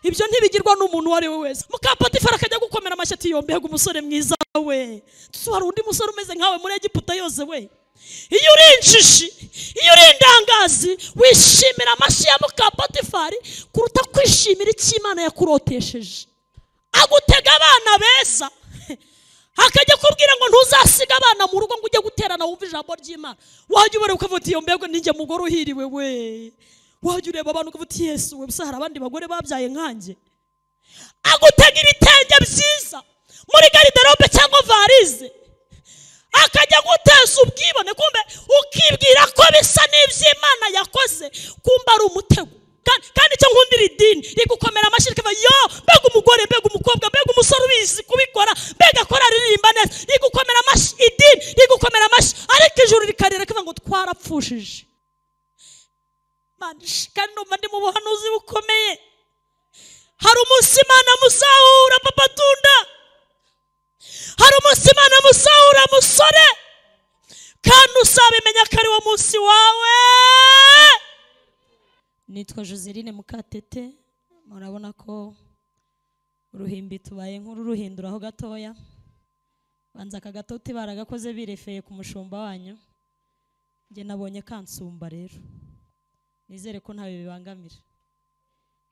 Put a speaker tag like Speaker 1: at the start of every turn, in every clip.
Speaker 1: Ibyo ntibigirwa n'umuntu uwo ari we wese. Muka Potifari akajya gukomera amashyi ati yo mbega umusore mwiza we, hari undi musore umeze nkawe muri Egiputa yose we. Iyo uri injiji, iyo uri indangazi, wishimira amashyi ya muka Potifari kuruta kwishimira icyo Imana yakurotesheje. Agutega abana beza, akajya kubwira ngo ntuzasiga abana mu rugo ngo ujye guterana wumve ijambo ry'Imana. Wajya ubara ukavuga uti yo mbega ninjye mugore uhiriwe we. Wajya ureba abantu ukavuga uti Yesu we, gusa hari abandi bagore babyaye nkanjye. Agutega ibitenge byiza muri garderobe cyangwa varize, akajya guteza ubwibone, kumbe ukibwira ko bisa n'iby'Imana yakoze, kumbe ari umutego. Kandi icyo nkundira idini rigukomera amashyi rikava yo mbega umugore, mbega umukobwa, mbega umusore ubizi kubikora, mbega akora aririmba neza, rigukomera amashyi idini rigukomera amashyi, ariko ijuru rikarira rikavuga ngo twarapfushije. Kandi numva ndi mu buhanuzi bukomeye. Hari umunsi Imana muzahura papa Tunda, hari umunsi Imana muzahura musore, kandi uzabimenya ko ari wo munsi wawe. Nitwa Joseline Mukatete, murabona ko uruhimbi tubaye nk'ururuhinduraho gatoya. Banza aka gatoti baragakoze birefeye ku mushumba wanyu, njye nabonye kansumba rero. Nizere ko ntawe bibangamira,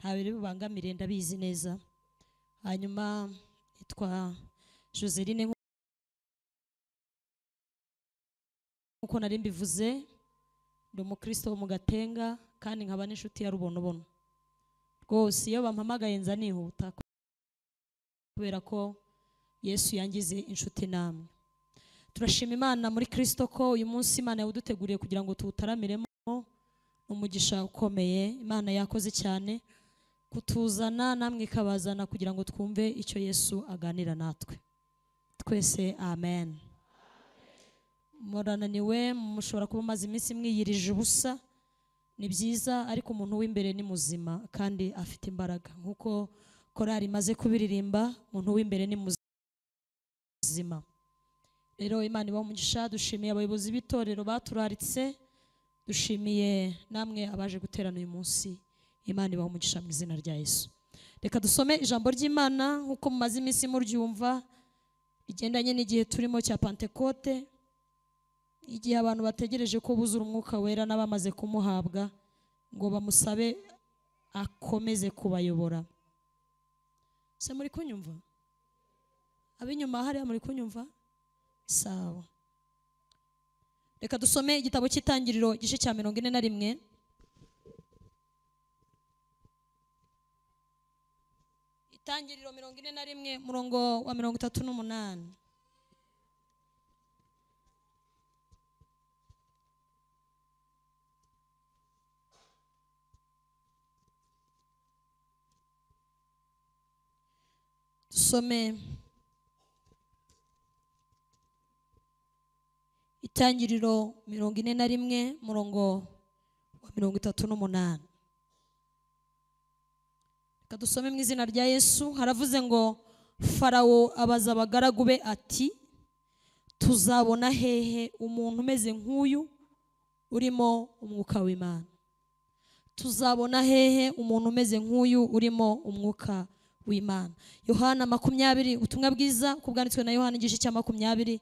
Speaker 1: ntawe bibangamire, ndabizi neza. Hanyuma nitwa Joseline nkuko nari mbivuze, ndi umukristo wo mu Gatenga kandi nkaba n'inshuti ya Rubonobono. Rwose iyo bampamagaye nza nihuta kubera ko Yesu yangize inshuti namwe. Turashima Imana muri Kristo ko uyu munsi Imana yawuduteguriye kugira ngo tuwutaramiremo umugisha ukomeye. Imana yakoze cyane kutuzana namwe ikabazana kugira ngo twumve icyo Yesu aganira natwe twese. Amen. Murananiwe, mushobora kuba mumaze iminsi mwiyirije ubusa, ni byiza, ariko umuntu w'imbere ni muzima kandi afite imbaraga. Nkuko korali imaze kubiririmba, umuntu w'imbere ni muzima. Rero Imana ibahe umugisha. Dushimiye abayobozi b'itorero baturaritse, dushimiye namwe abaje guterana uyu munsi. Imana ibahe umugisha mu izina rya Yesu. Reka dusome ijambo ry'Imana nkuko mumaze iminsi muryumva, rigendanye n'igihe turimo cya Pentekote, igihe abantu bategereje ko buzura umwuka wera n'abamaze kumuhabwa ngo bamusabe akomeze kubayobora. Se muri kunyumva? Abinyuma hariya muri kunyumva? Sawa. Reka dusome igitabo cy'Itangiriro igice cya 41. Itangiriro 41 murongo wa 38. Dusome Itangiriro 41 murongo wa 38. Reka dusome mu izina rya Yesu. Haravuze ngo Farawo abaza abagaragu be ati tuzabona hehe umuntu umeze nk'uyu urimo umwuka w'Imana? Tuzabona hehe umuntu umeze nk'uyu urimo umwuka w'Imana? Yohana 20, ubutumwa bwiza uko bwanditswe na Yohana igice cya 20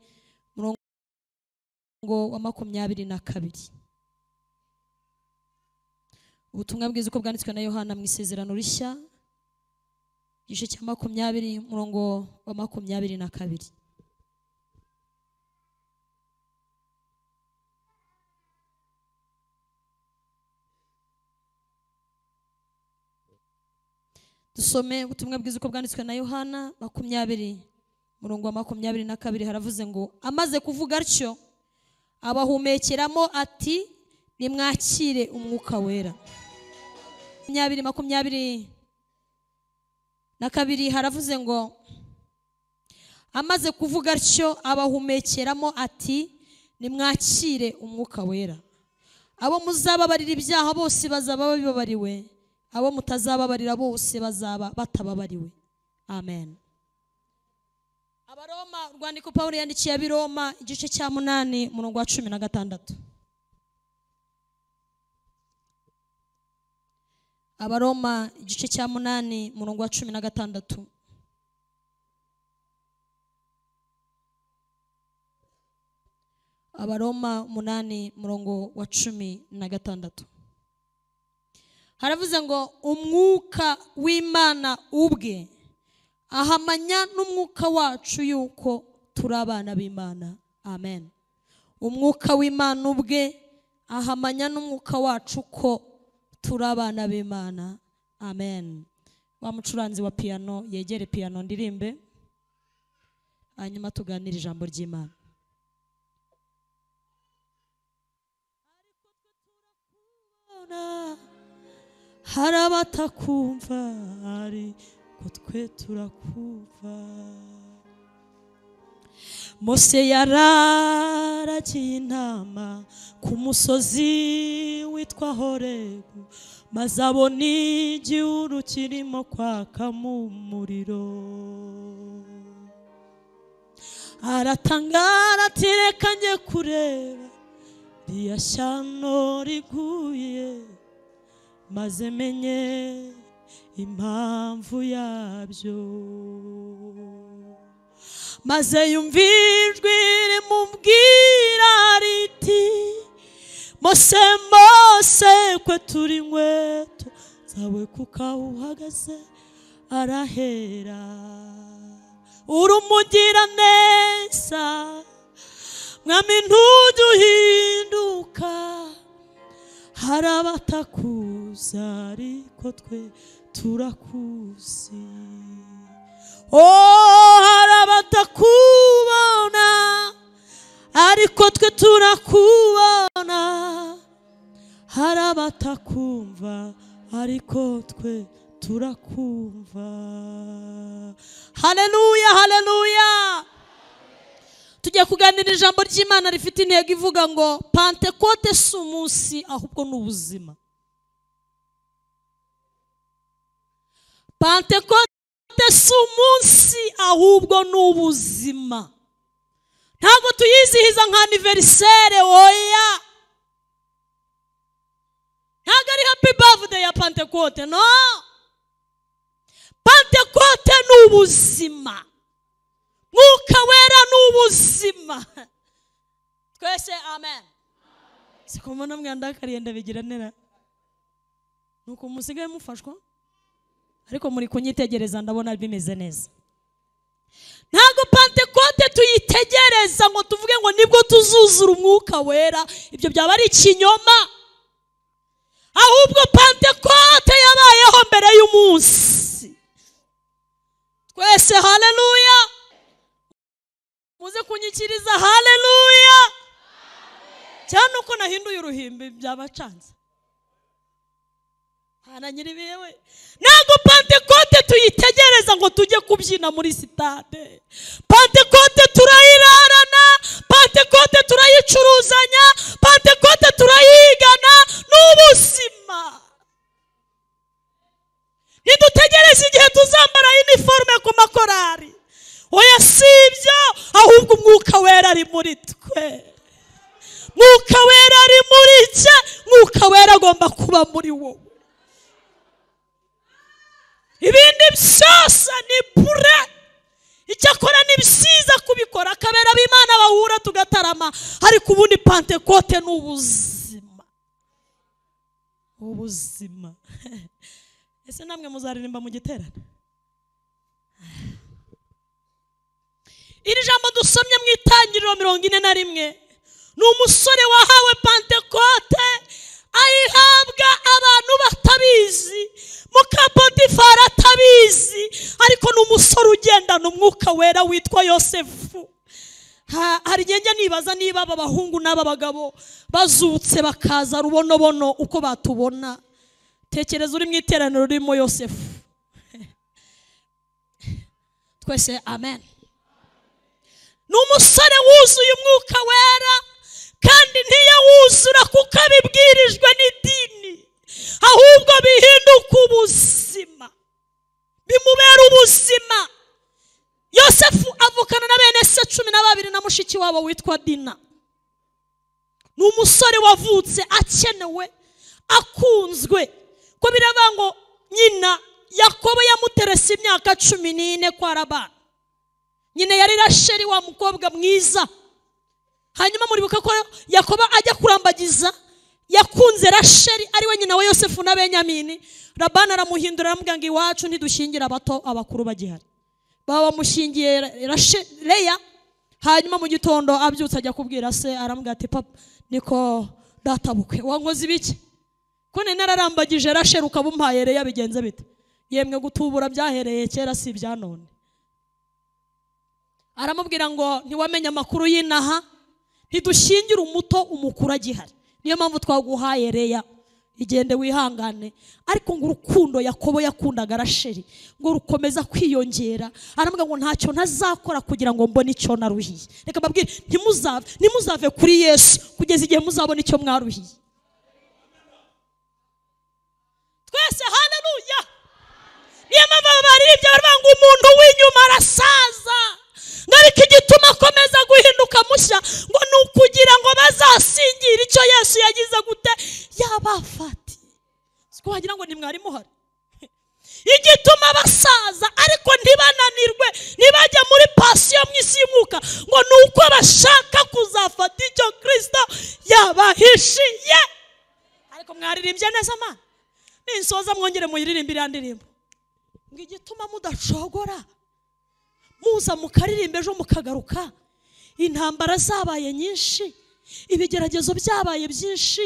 Speaker 1: murongo wa 22. Ubutumwa bwiza uko bwanditswe na Yohana mu isezerano rishya igice cya 20 murongo wa 22. Dusome ubutumwa bwiza uko bwanditswe na Yohana 20 murongo wa 22. Haravuze ngo amaze kuvuga atyo abahumekeramo ati nimwakire umwuka wera. 22 haravuze ngo amaze kuvuga atyo abahumekeramo ati nimwakire umwuka wera. Abo muzababarira ibyaha bose bazaba babibabariwe, abo mutazababarira bose bazaba batababariwe. Amen. Abaroma, urwandiko Pawulo yandikiye ab'Iroma igice cya 8 murongo wa 16. Abaroma igice cya 8 murongo wa 16. Abaroma 8 murongo wa 16. Haravuze ngo umwuka w'Imana ubwe ahamanya n'umwuka wacu yuko turi abana b'Imana. Amen. Umwuka w'Imana ubwe ahamanya n'umwuka wacu ko turi abana b'Imana. Amen. Wa mucuranzi wa piano yegere piano ndirimbe, hanyuma tuganire ijambo ry'Imana. Hari abatakumva ariko twe turakumva. Mose yararagiye intama ku musozi witwa Horebu, maze abona igihuru kirimo kwaka mu muriro. Aratangara ati reka njye kureba ririya shyano riguye, maze menye impamvu yabyo. Maze yumva ijwi rimubwira riti Mose, Mose, kwe turi inkweto zawe kuko aho uhagaze arahera. Uri umugiraneza Mwami ntujya uhinduka, hari abatakuzi ariko twe turakuzi. Oh, hari abatakubona ariko twe turakubona, hari abatakumva ariko twe turakumva. Haleluya, haleluya. Tugiye kuganira ijambo ry'Imana rifite intego ivuga ngo Pantekote si umunsi ahubwo ni ubuzima. Pantekote si umunsi ahubwo ni ubuzima. Ntabwo tuyizihiza nka anniversaire, oya. Ntabwo ari happy birthday ya Pantekote, no. Pantekote ni ubuzima. Mwuka wera ni ubuzima. Twese amen. Sikomona mwandakariye ndabigira nera. Nuko musigaye mufashwa, ariko muri kunyitegereza ndabona bimeze neza. Ntabwo Pantekote tuyitegereza ngo tuvuge ngo nibwo tuzuzura umwuka wera, ibyo byaba ari ikinyoma. Ahubwo Pantekote yabayeho mbere y'umunsi. Twese haleluya. Muze kunyikiriza haleluya. Cyane uko nahinduye uruhimbi byabacanze. Nyiribiyewe. Ntabwo Pantekote tuyitegereza ngo tujye kubyina muri sitade. Pantekote turayirarana, Pantekote turayicuruzanya, Pantekote turayigana, n'ubuzima. Ntidutegereze igihe tuzambara iniforme ku makorari. Oya, si ibyo, ahubwo umwuka wera ari muri twe. Mwuka wera ari muri cye, mwuka wera agomba kuba muri wowe. Ibindi byose ni pure. Icyakora ni byiza kubikora, akabera b'Imana bahura tugatarama, ariko ubundi Pantekote ni ubuzima. Ubuzima. Ese namwe muzaririmba mu giterane? Iri jambo dusomye mu Itangiriro 41 ni umusore wahawe Pantekote, ayihabwa abantu batabizi, muka Potifari atabizi, ariko ni umusore ugendana umwuka wera witwa Yosefu. Hari igihe njya nibaza niba aba bahungu n'aba bagabo bazutse bakaza rubonobono uko batubona. Tekereza uri mu iteraniro ririmo Yosefu. Twese amen. Ni umusore wuzuye umwuka wera, kandi ntiyawuzura kuko abibwirijwe n'idini, ahubwo bihinduka ubuzima, bimubera ubuzima. Yosefu avukana na bene se 12 na mushiki wabo witwa Dina. Ni umusore wavutse akenewe, akunzwe. Ko biravuga ngo nyina Yakobo yamuterese imyaka 14 kwa Labani. Nyina yari Rasheli wa mukobwa mwiza. Hanyuma muribuka ko Yakobo ajya kurambagiza yakunze Rasheli ari we nyina wa Yosefu na Benyamini. Labani aramuhindura aramubwira ngo iwacu ntidushingira abato abakuru bagihari. Baba bamushingiye Rasheli Leya. Hanyuma mu gitondo abyutse ajya kubwira se, aramubwira ati papa niko databukwe wankoze ibiki? Ko nari nararambagije Rasheli ukaba umpaye Leya, bigenze bite? Yemwe gutubura byahereye kera si ibya none. Aramubwira ngo ntiwamenye amakuru y'inaha, ntidushingira umuto umukuru agihari, niyo mpamvu twaguhaye Leya, igende wihangane. Ariko ngo urukundo Yakobo yakundaga Rasheli ngo rukomeza kwiyongera. Aramubwira ngo ntacyo ntazakora kugira ngo mbone icyo naruhiye. Reka mbabwire, ntimuzave kuri Yesu kugeza igihe muzabona icyo mwaruhiye. Twese haleluya. Niyo mpamvu baririmbye baravuga ngo umuntu w'inyuma arasaza, ariko igituma akomeza guhinduka mushya ngo ni ukugira ngo bazasingire icyo Yesu yagize gute yabafatiye. Siko wagira ngo ntimwari muhari. Igituma basaza ariko ntibananirwe, ntibajya muri pasiyo mu isi y'umwuka, ngo ni uko bashaka kuzafata icyo Kristo yabahishiye. Ariko mwaririmbye neza mana, ninsoza mwongere muyiririmbire ya ndirimbo ngo igituma mudacogora muza mukaririmba ejo mukagaruka. Intambara zabaye nyinshi, ibigeragezo byabaye byinshi,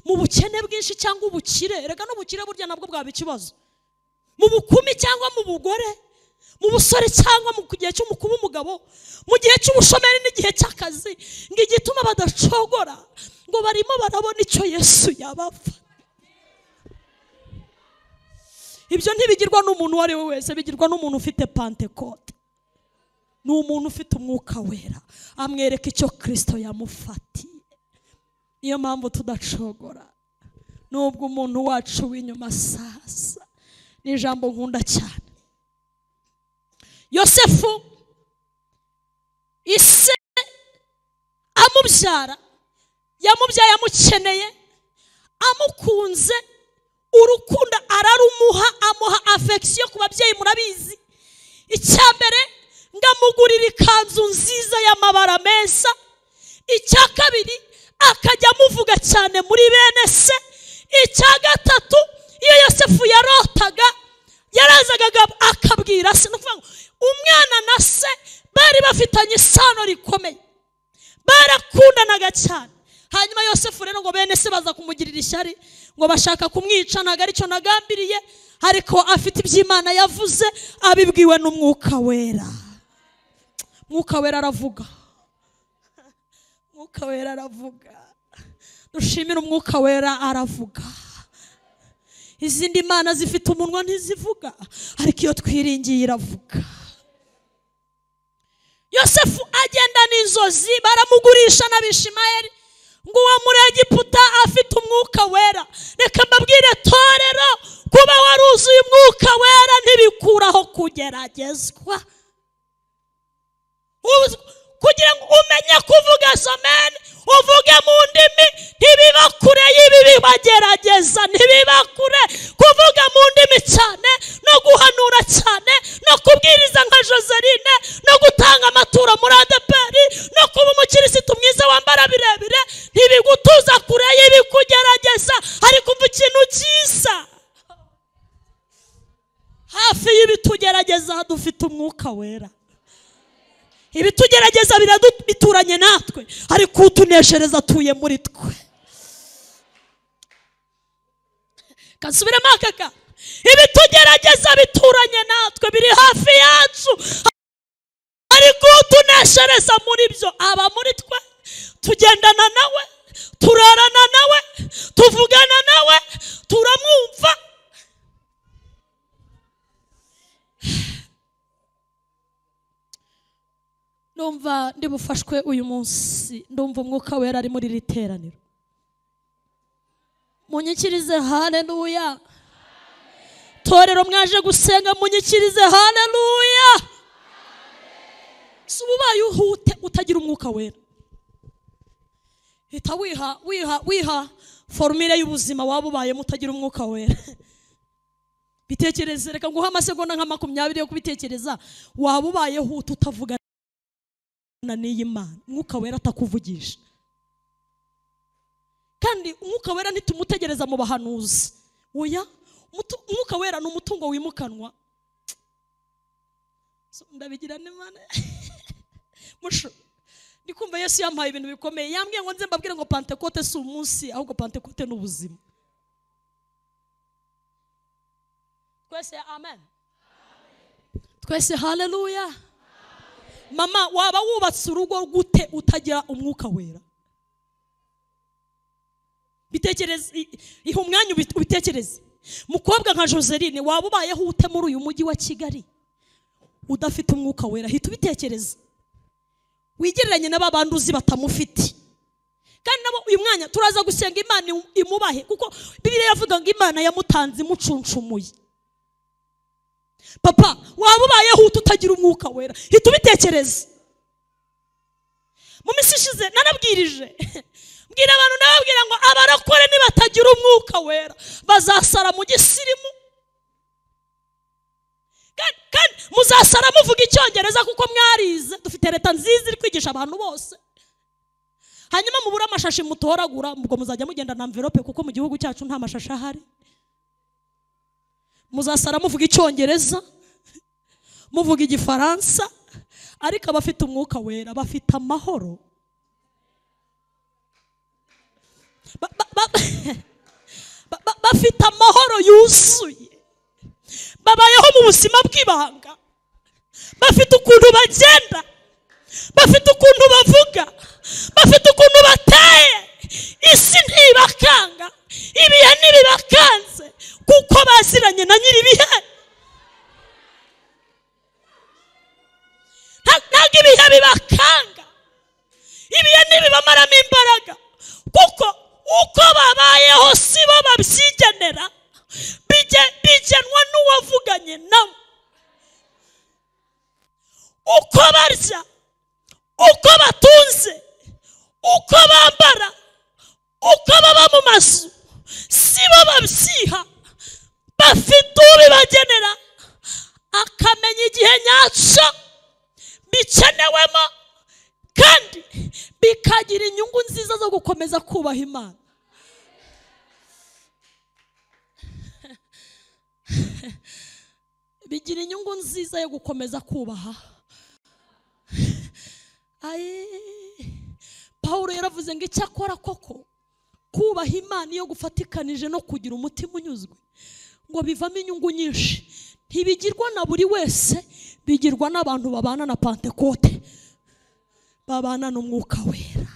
Speaker 1: mu bukene bwinshi cyangwa ubukire. Reka n'ubukire burya nabwo bwaba ikibazo, mu bukumi cyangwa mu bugore, mu busore cyangwa mu gihe cy'umukuba umugabo, mu gihe cy'ubushomeri n'igihe cy'akazi. Ngo igituma badacogora ngo barimo barabona icyo Yesu yabapfa. Ibyo ntibigirwa n'umuntu uwo ari we wese, bigirwa n'umuntu ufite Pentekote. Ni umuntu ufite umwuka wera, amwereka icyo Kristo yamufatiye. Niyo mpamvu tudacogora nubwo umuntu wacu w'inyuma sasa. Ni ijambo nkunda cyane. Yosefu ise amubyara, yamubyaye amukeneye, amukunze, urukundo ararumuha, amuha affection ku babyeyi murabizi. Icya mbere ngamugurira ikanzu nziza y'amabara meza. Icya kabiri akajya amuvuga cyane muri bene se. Icya gatatu iyo Yosefu yarotaga yarazaga akabwira se. Nukuvuga ngo umwana na se bari bafitanye isano rikomeye, barakundanaga cyane. Hanyuma Yosefu rero ngo bene se baza kumugirira ishyari ngo bashaka kumwica. Ntago aricyo nagambiriye, ariko afite iby'Imana yavuze abibwiwe n'umwuka wera. Mwuka wera aravuga, Mwuka wera aravuga. Dushimire umwuka wera aravuga. Izindi mana zifite umunwa ntizivuga, ariko iyo twiringiye iravuga. Yosefu agenda n'inzozi, baramugurisha n'Abishimayeli ngo uwo muri Egiputa afite umwuka wera. Reka mbabwire torero, kuba waruzuye umwuka wera ntibikuraho kugeragezwa. Kugira ngo umenye kuvuga amen, uvuge mu ndimi, ntibiba kure y'ibi bibagerageza, ntibiba kure kuvuga mu ndimi cyane, no guhanura cyane, no kubwiriza nka Joseline, no gutanga amaturo muri ADEPR, no kuba umukirisitu mwiza wambara birebire, ntibigutuza kure y'ibikugerageza. Ariko umva ikintu cyiza, hafi y'ibitugerageza dufite umwuka wera. Ibitugerageza bituranye natwe, ariko utuneshereza atuye muri twe. Kasubiremo akaka. Ibitugerageza bituranye natwe, biri hafi yacu, ariko utuneshereza muri byo aba muri twe. Tugendana nawe, turarana nawe, tuvugana nawe, turamwumva. Ndumva ndibufashwe uyu munsi, ndumva umwuka wera ari muri iri teraniro. Munyikirize haleluya. Torero mwaje gusenga, munyikirize haleluya. Si ubaye uhute utagira umwuka wera, hita wiha wiha wiha formule y'ubuzima waba ubayemo utagira umwuka wera. Bitekereze, reka nguhe amasegonda nka 20 yo kubitekereza. Waba ubayeho utavugana n'iyi Mana, Umwuka Wera atakuvugisha. Kandi Umwuka Wera ntitumutegereza mu bahanuzi. Oya, Umwuka Wera ni umutungo wimukanwa. Ndabigira n'Imana. Musho, ndikumva Yesu yampaye ibintu bikomeye. Yambwiye ngo nze mbabwire ngo Pentekote si umunsi, ahubwo Pentekote ni ubuzima. Twese amen. Twese haleluya. Mama, waba wubatse urugo gute utagira Umwuka Wera? Bitekereze, iha umwanya ubitekereze. Mukobwa nka Joseline, waba ubayeho ute muri uyu mujyi wa Kigali udafite Umwuka Wera? Hita ubitekereze, wigereranye n'abandi uzi batamufite. Kandi nabo uyu mwanya turaza gusenga Imana imubahe, kuko Bibiliya iravuga ngo Imana yamutanze imucuncumuye. Papa, waba ubayeho utagira Umwuka Wera? Hita ubitekereze. Mu minsi ishize narabwirije, mbwira abantu, nababwira ngo abarokore nibatagira Umwuka Wera bazasara mu gisirimu. Kandi muzasara muvuga icyongereza kuko mwarize. Dufite leta nziza iri kwigisha abantu bose. Hanyuma mubura amashashi mutoragura, ubwo muzajya mugenda na envelope kuko mu gihugu cyacu nta mashashi ahari. Muzasara muvuga icyongereza, muvuga igifaransa, ariko abafite Umwuka Wera bafite amahoro. Bafite amahoro yuzuye, babayeho mu buzima bw'ibanga, bafite ukuntu bagenda, bafite ukuntu bavuga, bafite ukuntu bateye. Isi ntibakanga, ibihe ntibibakanze, kuko baziranye na nyir'ibihe. Ntabwo ibihe bibakanga, ibihe ntibibamaramo imbaraga, kuko uko babayeho si bo babyigenera, bigenwa n'uwavuganye nabo. Uko barya, uko batunze, uko bambara, uko baba mu mazu, si bo babyiha, bafite ubibagenera, akamenya igihe nyacyo bikenewemo, kandi bikagira inyungu nziza zo gukomeza kubaha Imana. Bigira inyungu nziza yo gukomeza kubaha. Pawulo yaravuze ngo icyakora koko kubaha Imana iyo gufatikanije no kugira umutima unyuzwe ngo bivamo inyungu nyinshi. Ntibigirwa na buri wese, bigirwa n'abantu babana na Pentekote, babana n'Umwuka Wera.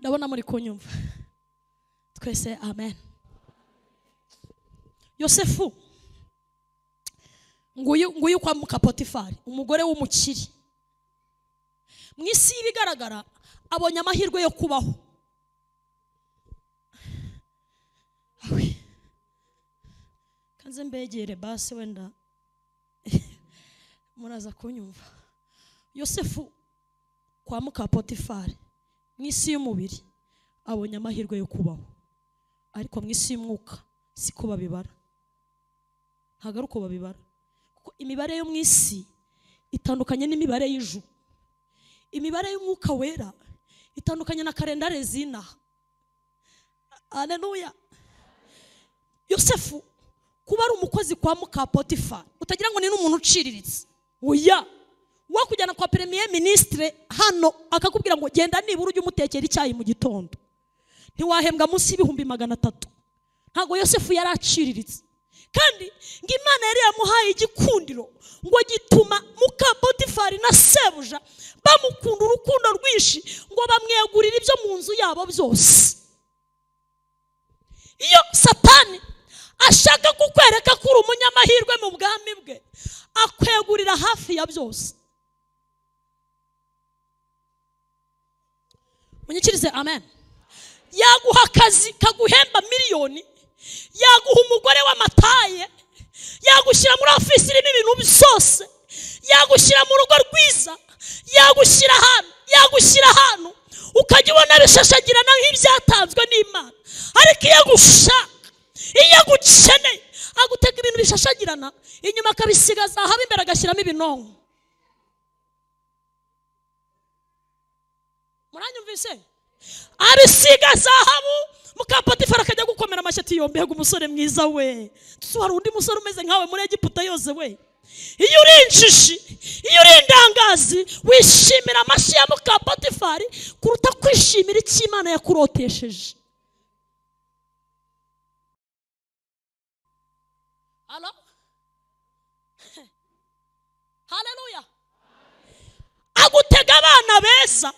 Speaker 1: Ndabona muri kunyumva. Twese amen. Yosefu nguyu kwa muka Potifari, umugore w'umukire. Mu isi y'ibigaragara abonye amahirwe yo kubaho. Kanze mbegere basi wenda muraza kunyumva. Yosefu kwa muka Potifari, mu isi y'umubiri abonye amahirwe yo kubaho, ariko mu isi y'umwuka siko babibara. Ntabwo ari uko babibara, kuko imibare yo mu isi itandukanye n'imibare y'ijuru. Imibare y'Umwuka Wera itandukanye na kalendari z'inaha. Haleluya. Yosefu kuba ari umukozi kwa muka Potifari, utagira ngo ni n'umuntu uciriritse. Oya, wakujyana kwa premier ministre hano akakubwira ngo genda nibura ujye umutekera icyayi mu gitondo, ntiwahembwa munsi y'ibihumbi 300. Ntabwo Yosefu yari aciriritse. Kandi ngo Imana yari yamuhaye igikundiro ngo gituma muka Potifari na sebuja bamukunda urukundo rwinshi, ngo bamwegurire ibyo mu nzu yabo byose. Iyo Satani ashaka kukwereka ko uri umunyamahirwe mu bwami bwe, akwegurira hafi ya byose. Munyikirize amen. Yaguha akazi kaguhemba miliyoni, yaguha umugore w'amataye, yagushyira muri ofisi irimo ibintu byose, yagushyira mu rugo rwiza, yagushyira ahantu, yagushyira ahantu ukajya ubona bishashagirana nk'ibyatanzwe n'Imana. Ariko iyo agushaka, iyo agukeneye, agutega ibintu bishashagirana inyuma akabisigaza haba imbere agashyiramo ibinonko. Muranyumvise? Abisiga zahabu, muka Potifari akajya gukomera amashyi ati yo mbega umusore mwiza we, hari undi musore umeze nkawe muri Egiputa yose we. Iyo uri injiji, iyo uri indangazi, wishimira amashyi ya muka Potifari kuruta kwishimira icyo Imana yakurotesheje. Halo? Haleluya. Agutega abana beza,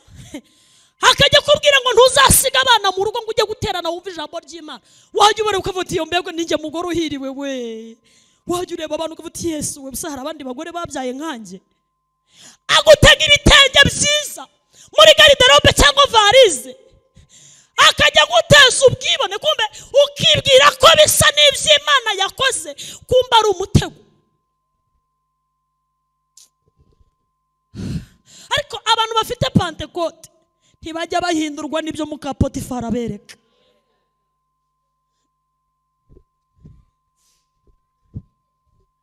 Speaker 1: akajya kubwira ngo ntuzasiga abana mu rugo ngo ujye guterana wumve ijambo ry'Imana. Wajya ubara ukavuga uti yo mbega ninjye mugore uhiriwe we. Wajya ureba abantu ukavuga uti Yesu we, gusa hari abandi bagore babyaye nkanjye. Agutega ibitenge byiza muri garderobe cyangwa varize, akajya guteza ubwibone, kumbe ukibwira ko bisa n'iby'Imana yakoze, kumbe ari umutego. Ariko abantu bafite Pentekote ntibajya bahindurwa n'ibyo muka Potifari abereka.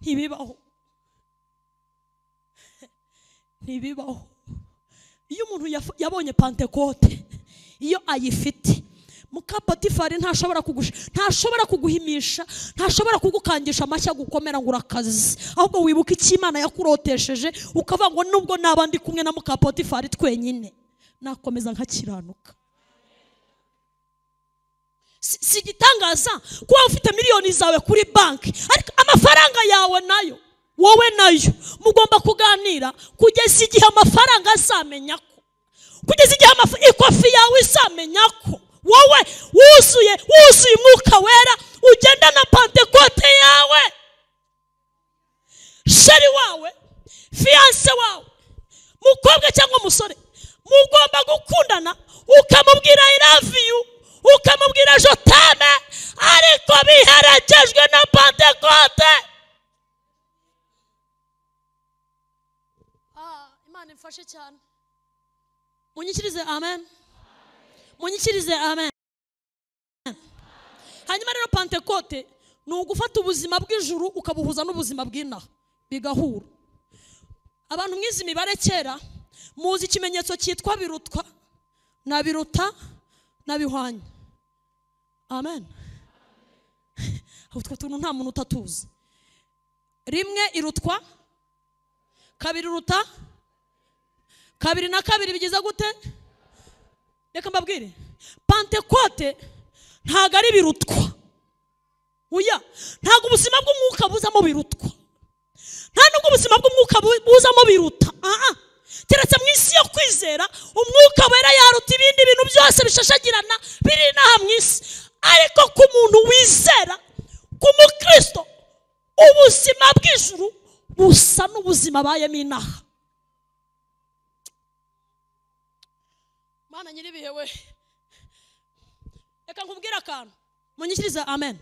Speaker 1: Ntibibaho, ntibibaho. Iyo umuntu yabonye Pentekote, iyo ayifite, muka Potifari ntashobora kuguhimisha, ntashobora kugukangisha amashyi agukomera ngo urakaze. Ahubwo wibuka icyo Imana yakurotesheje, ukavuga ngo nubwo naba ndi kumwe na muka Potifari twenyine, nakomeza nkakiranuka. Si igitangaza kuba ufite miliyoni zawe kuri banki, ariko amafaranga yawe nayo, wowe nayo mugomba kuganira kugeza igihe amafaranga azamenya ko, kugeza igihe ikofi yawe izamenya ko wowe wuzuye umwuka wera, ugenda na Pentekote yawe. Sheri wawe, fiance wawe, mukobwa cyangwa umusore, mugomba gukundana, ukamubwira I love you, ukamubwira je t'aime, ariko biherekejwe na Pentekote. Imana imfashe cyane. Munyikirize amen. Munyikirize amen. Hanyuma rero Pentekote ni ugufata ubuzima bw'ijuru ukabuhuza n'ubuzima bw'inaha, bigahura. Abantu mwize imibare kera muzi ikimenyetso cyitwa birutwa na biruta na bihwanye. Amen. Utwo tuntu nta muntu utatuzi. Rimwe irutwa, kabiri iruta, kabiri na kabiri bigize gute? Reka mbabwire, Pentekote ntago ari birutwa. Oya, ntago ubuzima bw'umwuka buzamo birutwa. Nta nubwo ubuzima bw'umwuka buzamo biruta. Keretse mu isi yo kwizera, umwuka wera yaruta ibindi bintu byose bishashagirana biri inaha mu isi. Ariko ku muntu wizera, ku mukristo, ubuzima bw'ijuru busa n'ubuzima abayemo inaha. Mana nyiribihe we, reka nkubwire akantu, munyikirize amen.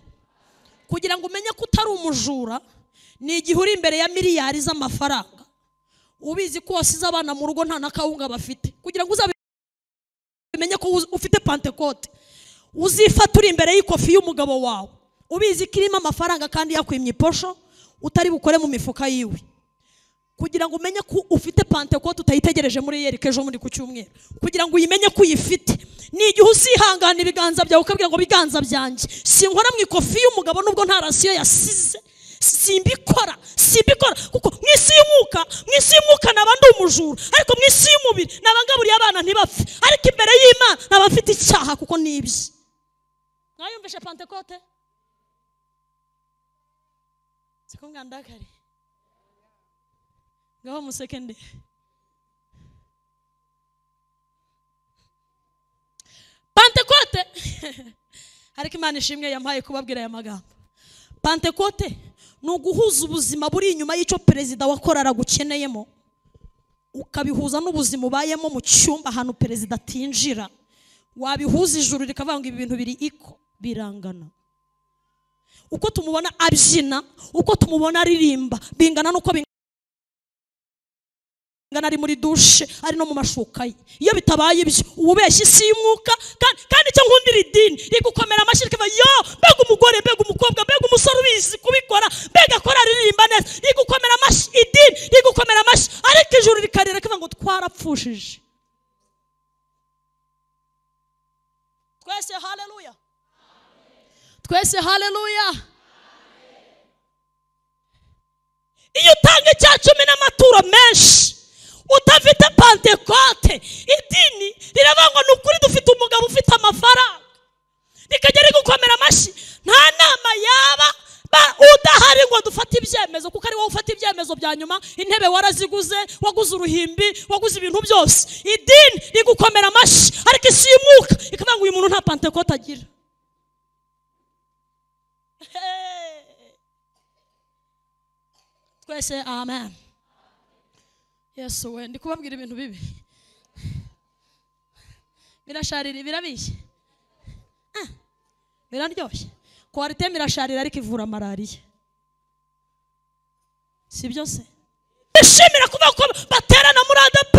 Speaker 1: Kugira ngo umenye ko utari umujura, ni igihe uri imbere ya miliyari z'amafaranga, ubizi ko wasize abana mu rugo nta nakawunga bafite. Kugira ngo uzabimenye ko ufite Pentekote, uzifata uri imbere y'ikofi y'umugabo wawe, ubizi ko irimo amafaranga kandi yakwimye iposho, utari bukore mu mifuka yiwe. Kugira ngo umenye ko ufite Pentekote utayitegereje muri yerike ejo muri ku cyumweru, kugira ngo uyimenye ko uyifite, ni igihe uzihangana ibiganza byawe ukabwira ngo biganza byanjye sinkora mu ikofi y'umugabo nubwo nta rasiyo yasize, simbikora kuko mu isi y'umwuka, mu isi y'umwuka naba ndi umujura, ariko mu isi y'umubiri naba ngaburiye abana ntibapfe, ariko imbere y'Imana naba mfite icyaha kuko nibye. Mwayumvishe Pentekote? Siko ngandakari ngaho musekende. Pentekote ariko Imana ishimwe yampaye kubabwira aya magambo. Pentekote ni uguhuza ubuzima buri inyuma y'icyo perezida wa korara gukeneyemo, ukabihuza n'ubuzima ubayemo mu cyumba ahantu perezida atinjira. Wabihuza ijuru rikavuga ngo ibi bintu biri iko birangana. Uko tumubona abyina, uko tumubona aririmba, bingana n'uko ari muri dushe, ari no mu mashuka ye. Iyo bitabaye ibyo ubeshya isi y'umwuka. Kandi icyo nkundira idini rigukomera amashyi rikava yo, mbega umugore, mbega umukobwa, mbega umusore ubizi kubikora, mbega akora aririmba neza, rigukomera amashyi idini rigukomera amashyi, ariko ijuru rikarira rikavuga ngo twarapfushije twese. Haleluya, twese haleluya. Iyo utanga icya cumi n'amaturo menshi utafite Pantekote, idini riravuga ngo ni ukuri dufite umugabo ufite amafaranga, rikajya rigukomera amashyi. Nta nama yaba udahari ngo dufate ibyemezo, kuko ari wowe ufata ibyemezo bya nyuma. Intebe waraziguze, waguze uruhimbi, waguze ibintu byose. Idini rigukomera amashyi, ariko isi y'umwuka ikavuga ngo uyu muntu nta Pantekote agira. Twese amen. Yesu we, ndi kubabwira ibintu bibi birasharira, birabishye, biraryoshye. Kwarite mirasharira ariko ivura malariya, si byo se? Bishimira kuvuga ko baterana muri ADP,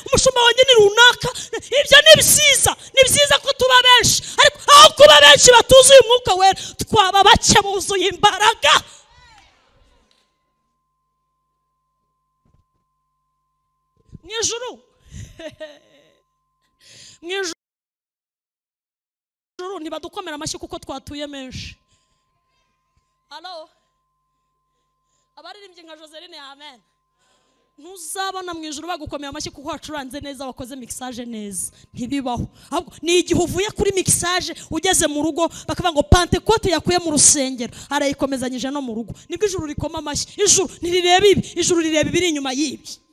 Speaker 1: umushumba wanjye ni runaka. Ibyo ni byiza, ni byiza ko tuba benshi, ariko aho kuba benshi batuzuye umwuka wera, twaba bake buzuye imbaraga. Mwijuru, mwijuru ntibadukomera amashyi kuko twatuye menshi. Halo, abaririmbyi nka Joseline, amen. Ntuzabona mu ijuru bagukomera amashyi kuko wacuranze neza, wakoze mixage neza, ntibibaho. Ahubwo ni igihe uvuye kuri mixage ugeze mu rugo bakavuga ngo Pantekote yakuye mu rusengero arayikomezanyije no mu rugo, nibwo ijuru rikoma amashyi. Ijuru ntirireba ibi, ijuru rireba ibiri inyuma y'ibi.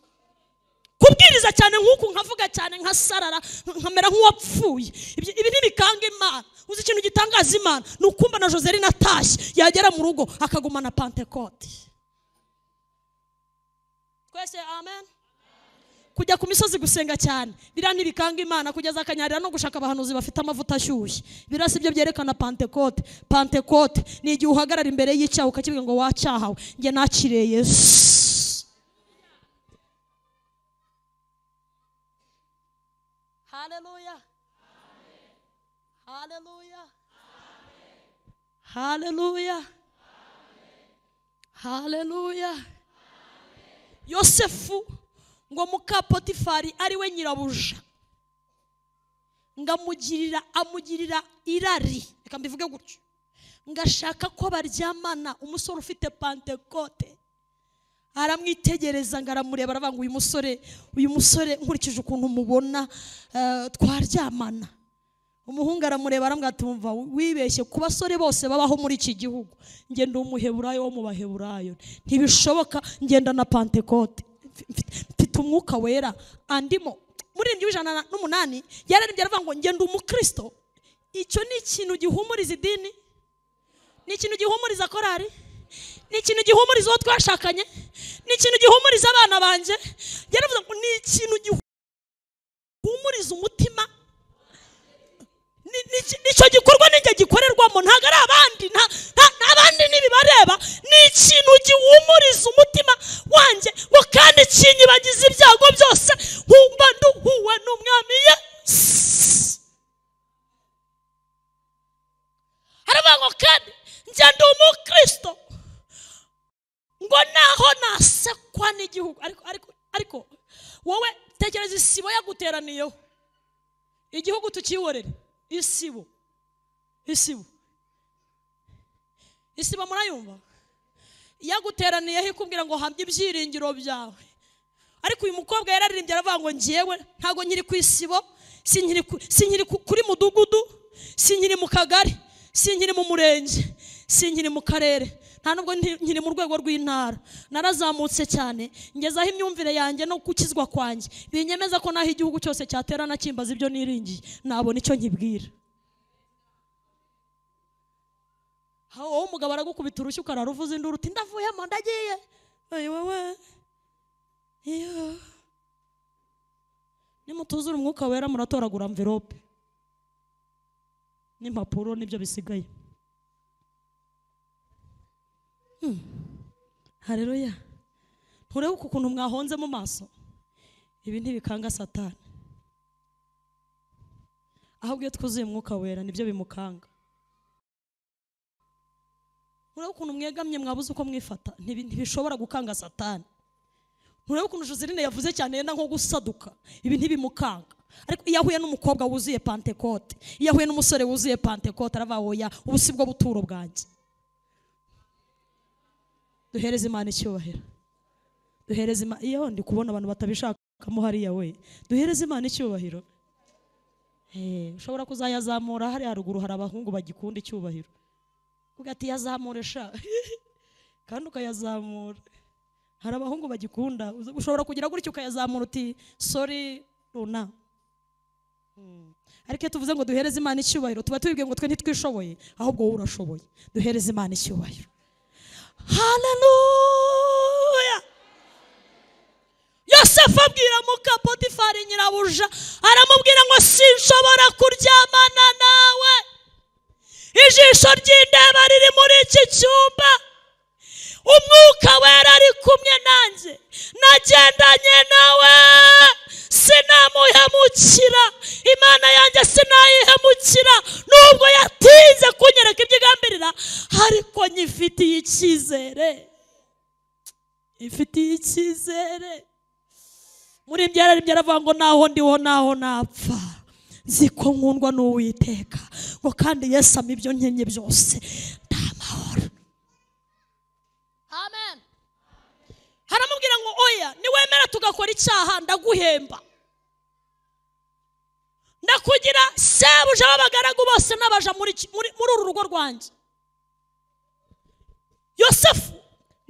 Speaker 1: Kubwiriza cyane nk'uku, nkavuga cyane nkasarara, nkamera nk'uwapfuye, ibi ntibikanga Imana. Uzi ikintu gitangaza Imana ni ukumva na Joseline atashye yagera mu rugo akagumana Pantekote. Twese amen. Kujya ku misozi gusenga cyane biriya ntibikanga Imana, kugeza akanyarira no gushaka abahanuzi bafite amavuta ashyushye, biriya si byo byerekana Pantekote. Pantekote ni igihe uhagarara imbere y'icyaha ukakibwira ngo wacyahawe, njye nakiriye Yesu. Haleluya, haleluya, haleluya, haleluya. Yosefu ngo muka Potifari ari we nyirabuja, ngamugirira amugirira irari, reka mbivuge gutyo, ngashaka ko baryamana. Umusore ufite Pantekote aramwitegereza ngo aramureba aravuga ngo uyu musore nkurikije ukuntu mubona twaryamana. Umuhungu aramureba aramubwira ati umva wibeshye, ku basore bose babaho muri iki gihugu njye ndi umuheburayo wo mu baheburayo, ntibishoboka, ngenda na Pantekote, mfite umwuka wera andimo. Muri 108 yararirimbye aravuga ngo njye ndi umukristo. Icyo ni ikintu gihumuriza idini, ni ikintu gihumuriza korari, ni ikintu gihumuriza uwo twashakanye, ni ikintu gihumuriza abana banjye. Yaravuze ngo ni ikintu gihumuriza umutima. Nicyo gikorwa ninjye gikorerwamo, ntabwo ari abandi, abandi ntibibareba. Ni ikintu gihumuriza umutima wanjye ngo kandi kinyibagiza ibyago byose, nkumva nduhuwe n'umwami Yesu. Aravuga ngo kandi njye ndi umukristo, ngo naho nasekwa n'igihugu. Ariko wowe tekereza isibo yaguteraniyeho, igihugu tukihorere. Isibo, isibo, isibo murayumva yaguteraniyeho ikubwira ngo hamya ibyiringiro byawe. Ariko uyu mukobwa yararirimbye aravuga ngo njyewe ntago nkiri ku isibo, sinkiri kuri mudugudu, sinkiri mu kagari, sinkiri mu murenge, sinkiri mu karere, nta nubwo nkiri mu rwego rw'intara. Narazamutse cyane ngezaho imyumvire yanjye no gukizwa kwanjye binyemeza ko naho igihugu cyose cyaterana kimbaza ibyo niringiye nabona icyo nkibwira. Wowe umugabo aragukubita urushyi ukararuvuza induru uti ndavuyemo ndagiye. Ayi wowe, iyo nimutuzura umwuka wera muratoragura envelope n'impapuro nibyo bisigaye. Haleluya. Nturebe ukuntu mwahonze mu maso. Ibi ntibikanga Satani, ahubwo iyo twuzuye Umwuka Wera nibyo bimukanga. Murebe ukuntu mwegamye mwabuze uko mwifata, ntibishobora gukanga Satani. Murebe ukuntu Joseline yavuze cyane yenda nko gusaduka, ibi ntibimukanga. Ariko iyo ahuye n'umukobwa wuzuye Pentecote, iyo ahuye n'umusore wuzuye Pentecote, aravuga oya, ubu si bwo buturo bwanjye. Duhereze Imana icyubahiro. Duhereze Imana. Iyo ndi kubona abantu batabishakamo hariya we, duhereze Imana icyubahiro. Ushobora kuzayazamura hariya haruguru hari abahungu bagikunda icyubahiro. Kuko ati yazamuresha kandi ukayazamura. Hari abahungu bagikunda, ushobora kugira gutyo ukayazamura uti sorry runa. Ariko tuvuze ngo duhereze Imana icyubahiro, tuba tubibwiye ngo twe ntitwishoboye, ahubwo wowe urashoboye. Duhereze Imana icyubahiro. Haleluya. Yosefu abwira muka Potifari nyirabuja, aramubwira ngo sinshobora kuryamana nawe, ijisho ry'indeba riri muri iki cyumba, Umwuka Wera ari kumwe nanjye, nagendanye nawe, sinamuhemukira, Imana yanjye sinayihemukira, nubwo yatinze kunyereka ibyo igambirira, ariko nyifitiye icyizere, ifitiye icyizere. Muri byararimbye aravuga ngo naho ndiho naho napfa, nzi ko nkundwa n'Uwiteka, ngo kandi Yesu ampa ibyo nkenye byose, ndamahoro. Amen. Haramubwira ngo oya, niwemera tugakora icyaha ndaguhemba, ndakugira sebuja w'abagaragu bose n'abaja muri uru rugo rwanjye. Yosefu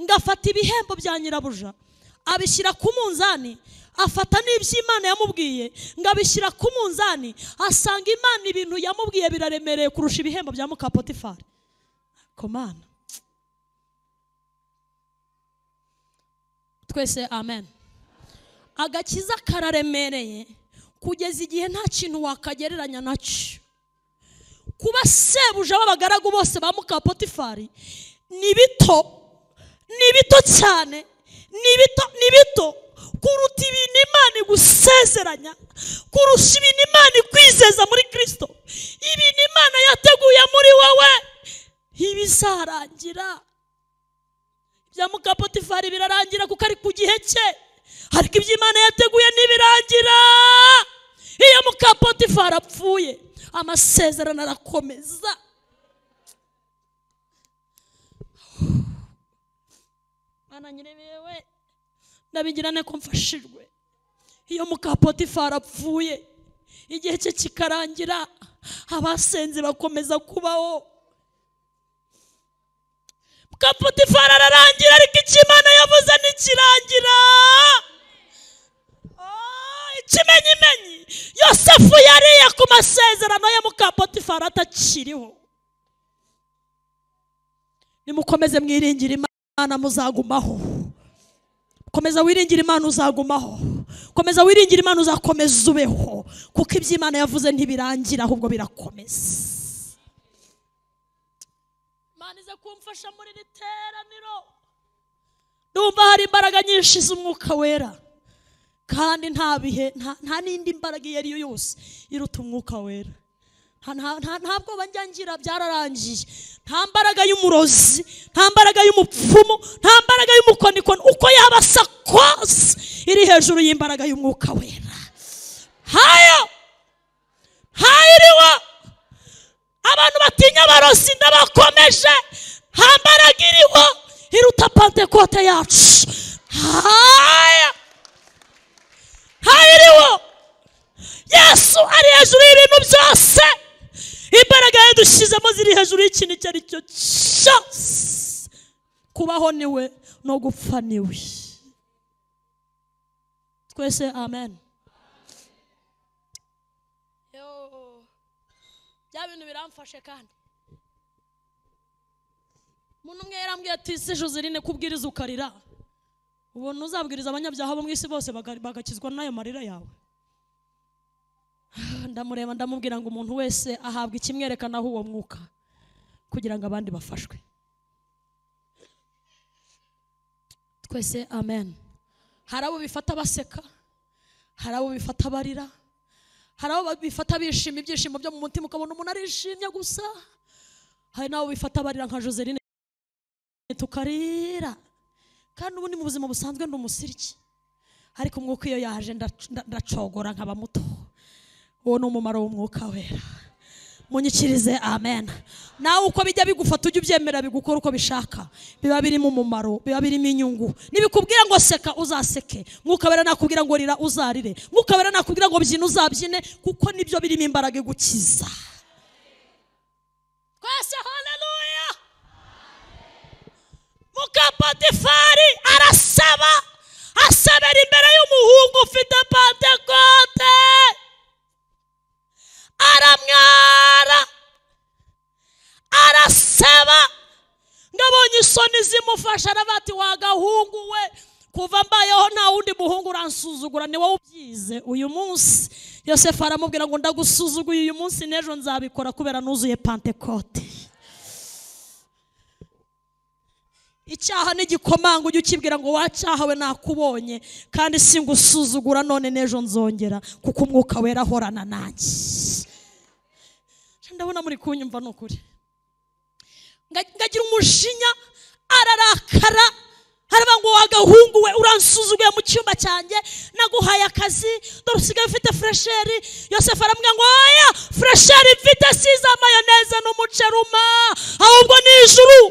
Speaker 1: ngafata ibihembo bya nyirabuja abishyira ku munzani, afata n'iby'Imana yamubwiye ngabishyira ku munzani, asanga Imana ibintu yamubwiye biraremereye kurusha ibihembo bya muka Potifari. Komana twese amen. Agakiza kararemereye kugeza igihe nta kintu wakagereranya nacyo. Kuba sebuja w'abagaragu bose ba muka Potifari ni bito, ni bito cyane, ni bito, ni bito kuruta ibintu Imana igusezeranya, kurusha ibintu Imana ikwizeza muri Kristo. Ibintu Imana yateguye muri wowe ibizarangira. Ibya muka Potifari birarangira kuko ari ku gihe cye, ariko ibyo Imana yateguye ntibirangira. Iyo muka Potifari apfuye, amasezerano arakomeza. Mana nyirebewe, ndabigirane ko mfashijwe. Iyo muka Potifari apfuye, igihe cye kikarangira, abasenze bakomeza kubaho. Muka Potifari ararangira, ariko icyo Imana yavuze ntikirangira. Ikimenyimenyi, Yosefu yariye ku masezerano ya muka Potifari atakiriho. Nimukomeze mwiringire Imana muzagumaho. Komeza wiringire Imana uzagumaho. Komeza wiringire Imana uzakomeza ubeho, kuko ibyo Imana yavuze ntibirangira ahubwo birakomeza. Imana ize kumfasha muri iri teraniro. Ndumva hari imbaraga nyinshi z'Umwuka Wera, kandi nta bihe nta n'indi mbaraga iyo ari yo yose iruta Umwuka Wera. Nta bwoba njya ngira, byararangiye. Nta mbaraga y'umurozi, nta mbaraga y'umupfumu, nta mbaraga y'umukonikoni, uko yaba asa kose, iri hejuru y'imbaraga y'Umwuka Wera. Hayo hayiriwa. Abantu batinya abarozi ndabakomeje, nta mbaraga iriho iruta Pentekote yacu. Haya hayiriwa. Yesu ari hejuru y'ibintu byose. Imbaraga yadushyizemo ziri hejuru y'ikintu icyo ari cyo cyose. Kubaho niwe no gupfa niwe. Twese amen. Yo, bya bintu biramfashe. Kandi umuntu umwe yarambwiye ati se Joseline kubwiriza ukarira, ubona uzabwiriza abanyabyaha bo mu isi bose bagakizwa n'ayo marira yawe. Ndamureba ndamubwira ngo umuntu wese ahabwa ikimwerekanaho uwo mwuka kugira ngo abandi bafashwe. Twese amen. Hari abo bifata baseka, Hari abo bifata barira, hari abo bifata bishima ibyishimo byo mu mutima, ukabona umuntu arishimye gusa. Hari n'abo bifata barira nka Joseline tukarira, kandi ubundi mu buzima busanzwe ndi umusiriki, ariko umwuka iyo yaje ndacogora nkaba muto. Uwo ni umumaro w'umwuka wera. Munyikirize amen. Nawe uko bijya bigufata ujye ubyemera bigukora uko bishaka, biba birimo umumaro, biba birimo inyungu. Nibikubwira ngo seka uzaseke, mwuka wera nakubwira ngo rira uzarire, mwuka wera nakubwira ngo byina uzabyine, kuko nibyo birimo imbaraga igukiza. Twese haleluya. Muka Potifari arasaba, asabera imbere y'umuhungu ufite Pentekote, aramwara, arasaba. Ngabonye isoni zimufasha, arabati wagahungu we, kuva mbayeho nta wundi muhungu uransuzugura, ni wowe ubyize uyu munsi. Yosefu aramubwira ngo ndagusuzuguye uyu munsi, n'ejo nzabikora kubera nuzuye Pentekote. Icyaha n'igikomanga ujye ukibwira ngo wacyahawe nakubonye, kandi singusuzugura none n'ejo nzongera, kuko umwuka wera ahorana nanjye. Ndabona muri kunyumva nukuri. Ngagira umujinya, ararakara, aravuga ngo wagahungu we uransuzuguye mu cyumba cyanjye, naguhaye akazi, dore usigaye ufite fresheri. Yosefu aramubwira ngo oya, fresheri mfite si za mayoneze n'umuceruma, ahubwo ni ijuru.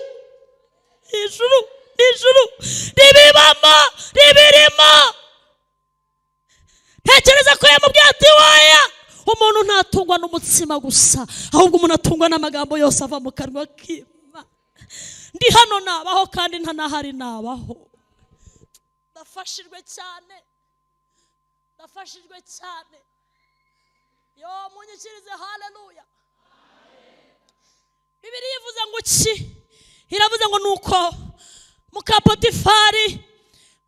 Speaker 1: Ijuru, ijuru ribibamo, ribirimo. Tekereza ko yamubwiye ati waya, umuntu ntatungwa n'umutsima gusa, ahubwo umuntu atungwa n'amagambo yose ava mu kanwa k'Imana. Ndi hano nabaho kandi ntanahari nabaho. Ndafashijwe cyane, ndafashijwe cyane. Yo munyikirize haleluya. Bibiliya ivuze ngo iki? Iravuze ngo nuko muka Potifari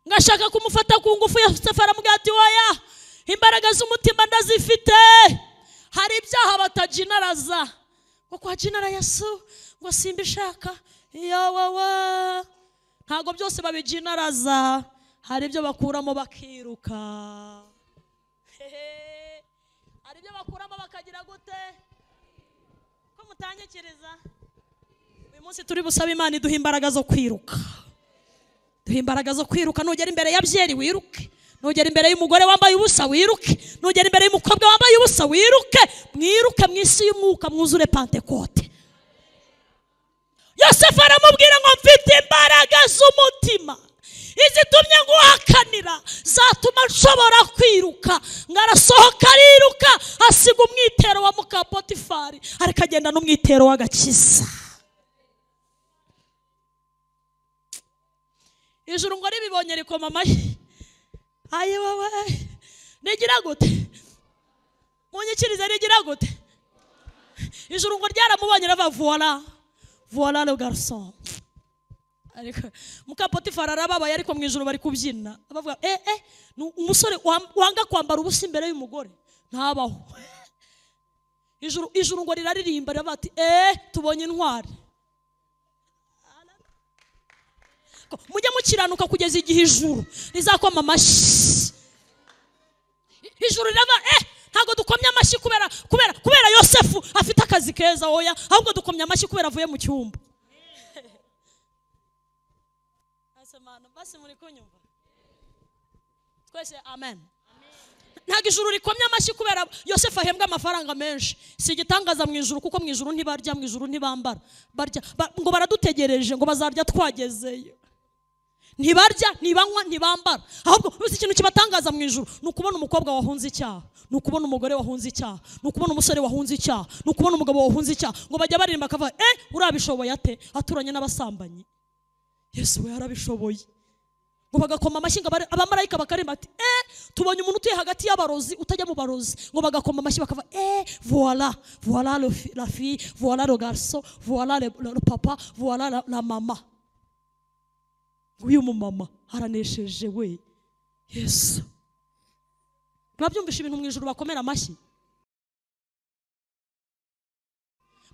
Speaker 1: ngashaka kumufata ku ngufu, Yosefu aramubwira ati oya, imbaraga z'umutima ndazifite. Hari ibyaha batajinaraza, ngo kwa jinara Yesu ngo simbishaka, yawawa. Ntago byose babijinaraza, hari ibyo bakuramo bakiruka. Hari ibyo bakuramo bakagira gute? Ko mutanyikiriza? Uyu munsi turi busabe Imana iduha imbaraga zo kwiruka. Duha imbaraga zo kwiruka. Nugera imbere ya byeri wiruke, nugera imbere y'umugore wambaye ubusa wiruke, nugera imbere y'umukobwa wambaye ubusa wiruke. Mwiruke mu isi y'umwuka mwuzure Pentekote. Yosefu aramubwira ngo mfite imbaraga z'umutima izitumye nguhakanira, zatuma nshobora kwiruka. Ngarasohoka ariruka, asiga umwitero wa muka Potifari, ariko agenda n'umwitero w'agakiza. Ijuru ngo ribibonye rikoma amashyi. Ayi wowe, nigira gute? Munyikirize, nigira gute? Ijuru ngo ryaramubonye rava voilà, voilà le garçon. Ariko muka Potifari arababaye, ariko mu ijuru bari kubyina bavuga umusore wanga kwambara ubusa imbere y'umugore ntabaho. Ijuru ngo riraririmba riravuga ati tubonye intwari. Mujye mukiranuka kugeza igihe ijuru rizakoma amashyi. Ijuru rirava ntago dukomye amashyi kubera kubera kubera Yosefu afite akazi keza, oya, ahubwo dukomye amashyi kubera avuye mu cyumba. Asemana basi muri kunyumva twese amen. Ntago ijuru rikomye amashyi kubera Yosefu ahembwa amafaranga menshi. Si igitangaza mu ijuru, kuko mu ijuru ntibarya, mu ijuru ntibambara, barya ngo baradutegereje ngo bazarya twagezeyo. Ntibarya, ntibanywa, ntibambara, ahubwo uzi ikintu kibatangaza mu ijuru ni ukubona umukobwa wahunze icyaha, ni ukubona umugore wahunze icyaha, ni ukubona umusore wahunze icyaha, ni ukubona umugabo wahunze icyaha. Ngo bajya baririmba akavuga urabishoboye ate aturanye n'abasambanyi? Yesu we yarabishoboye. Ngo bagakoma amashyi, ngo abamarayika bakarimba ati tubonye umuntu utuye hagati y'abarozi utajya mu barozi. Ngo bagakoma amashyi bakava voilà, voilà la fille, voilà le garçon, voilà le papa, voilà la mama. Uyu mumama aranesheje we Yesu. Mwabyumvisha ibintu mu ijuru bakomera amashyi?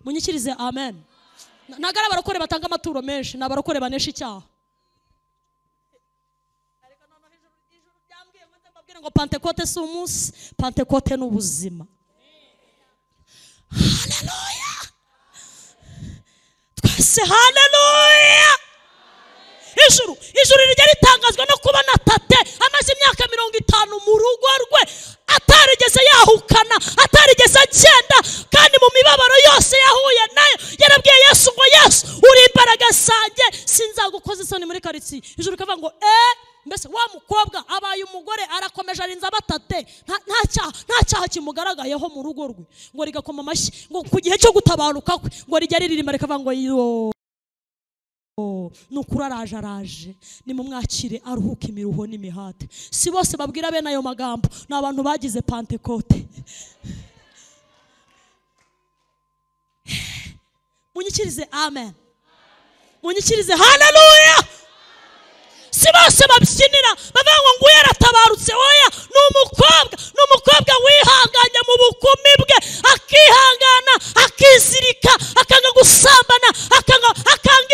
Speaker 1: Munyikirize amen. Ntago ari abarokore batanga amaturo menshi, ni abarokore banesha icyaha. Ngo Pentekote si umunsi, Pentekote ni ubuzima. Haleluya! Twese haleluya! Ijuru rijya ritangazwa no kubona tate amaze imyaka 50 mu rugo rwe atarigeze yahukana, atarigeze agenda, kandi mu mibabaro yose yahuye nayo yarabwiye Yesu ngo Yesu uri imbaraga zanjye, sinzagukoza isoni muri karitsiye. Ijuru rikavuga ngo mbese wa mukobwa abaye umugore arakomeje arinze abatate, nta cyaha kimugaragayeho mu rugo rwe. Ngo rigakoma amashyi ngo ku gihe cyo gutabaruka kwe ngo rijya riririma rikavuga ngo yo nukuri araje, araje, nimumwakire aruhuke imiruho n'imihate. Si bose babwira bene ayo magambo, ni abantu bagize Pentekote. Munyikirize amen, munyikirize haleluya. Si bose babyinira bavuga ngo nguyu yaratabarutse. Oya, ni umukobwa wihanganye mu bukumi bwe, akihangana, akizirika, akanga gusambana, akanga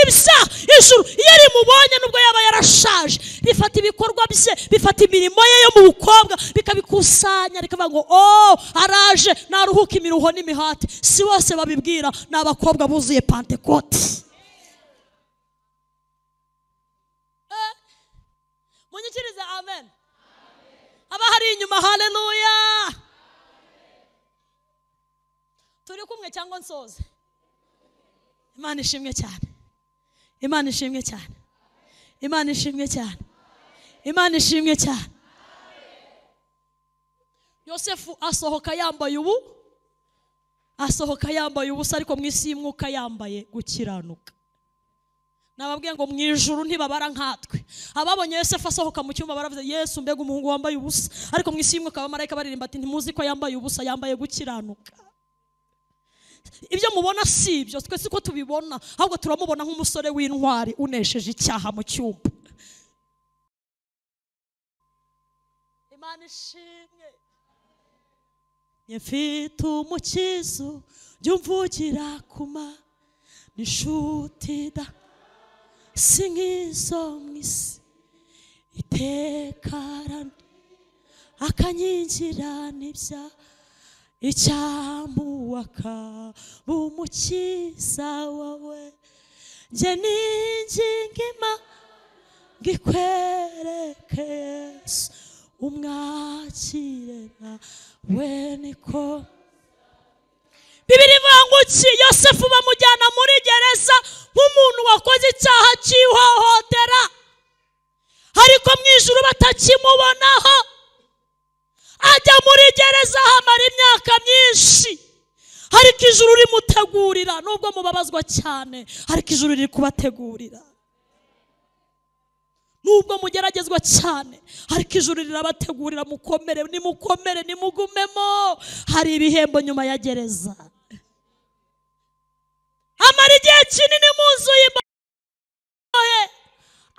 Speaker 1: ibyaha. Ijuru iyo rimubonye nubwo yaba yarashaje, rifata ibikorwa bye, bifata imirimo ye yo mu bukobwa, bikabikusanya, rikavuga ngo oh araje, naruhuka imiruho n'imihate. Si bose babibwira, ni abakobwa buzuye Pentekote. Munyikirize amen. Abahari inyuma haleluya. Turi kumwe cyangwa nsoze? Imana ishimwe cyane. Imana ishimwe cyane. Imana ishimwe cyane. Imana ishimwe cyane. Yosefu asohoka yambaye ubu, asohoka yambaye ubusa, ariko mu isi y'umwuka yambaye gukiranuka. Nababwiye ngo mu ijuru ntibabara nkatwe. Ababonye Yosefu asohoka mu cyumba baravuze Yesu mbega umuhungu wambaye ubusa, ariko mu isi y'umwuka abamarayika baririmba ati ntimuzi ko yambaye ubusa, yambaye gukiranuka. Ibyo mubona si ibyo, twe siko tubibona, ahubwo turamubona nk'umusore w'intwari unesheje icyaha mu cyumba. Imana ishimwe. Mfite umukizo jya kuma nishuti da singizo mwisi itekarana akanyigira n'ibya icyamuwaka bumukiza wawe nje ninjingima ngikwereke Yesu umwakire nawe niko. Bibiri ivuga ngo iki? Yosefu bamujyana muri gereza nk'umuntu wakoze icyaha cy'ihohotera, ariko mu ijuru batakimubonaho. Ajya muri gereza hamara imyaka myinshi, ariko ijuru rimutegurira. Nubwo mubabazwa cyane, ariko ijuru riri kubategurira. Nubwo mugeragezwa cyane, ariko ijuru rirabategurira. Mukomere, nimukomere, nimugumemo, hari ibihembo nyuma ya gereza. Amara igihe kinini mu nzu y'imbohe,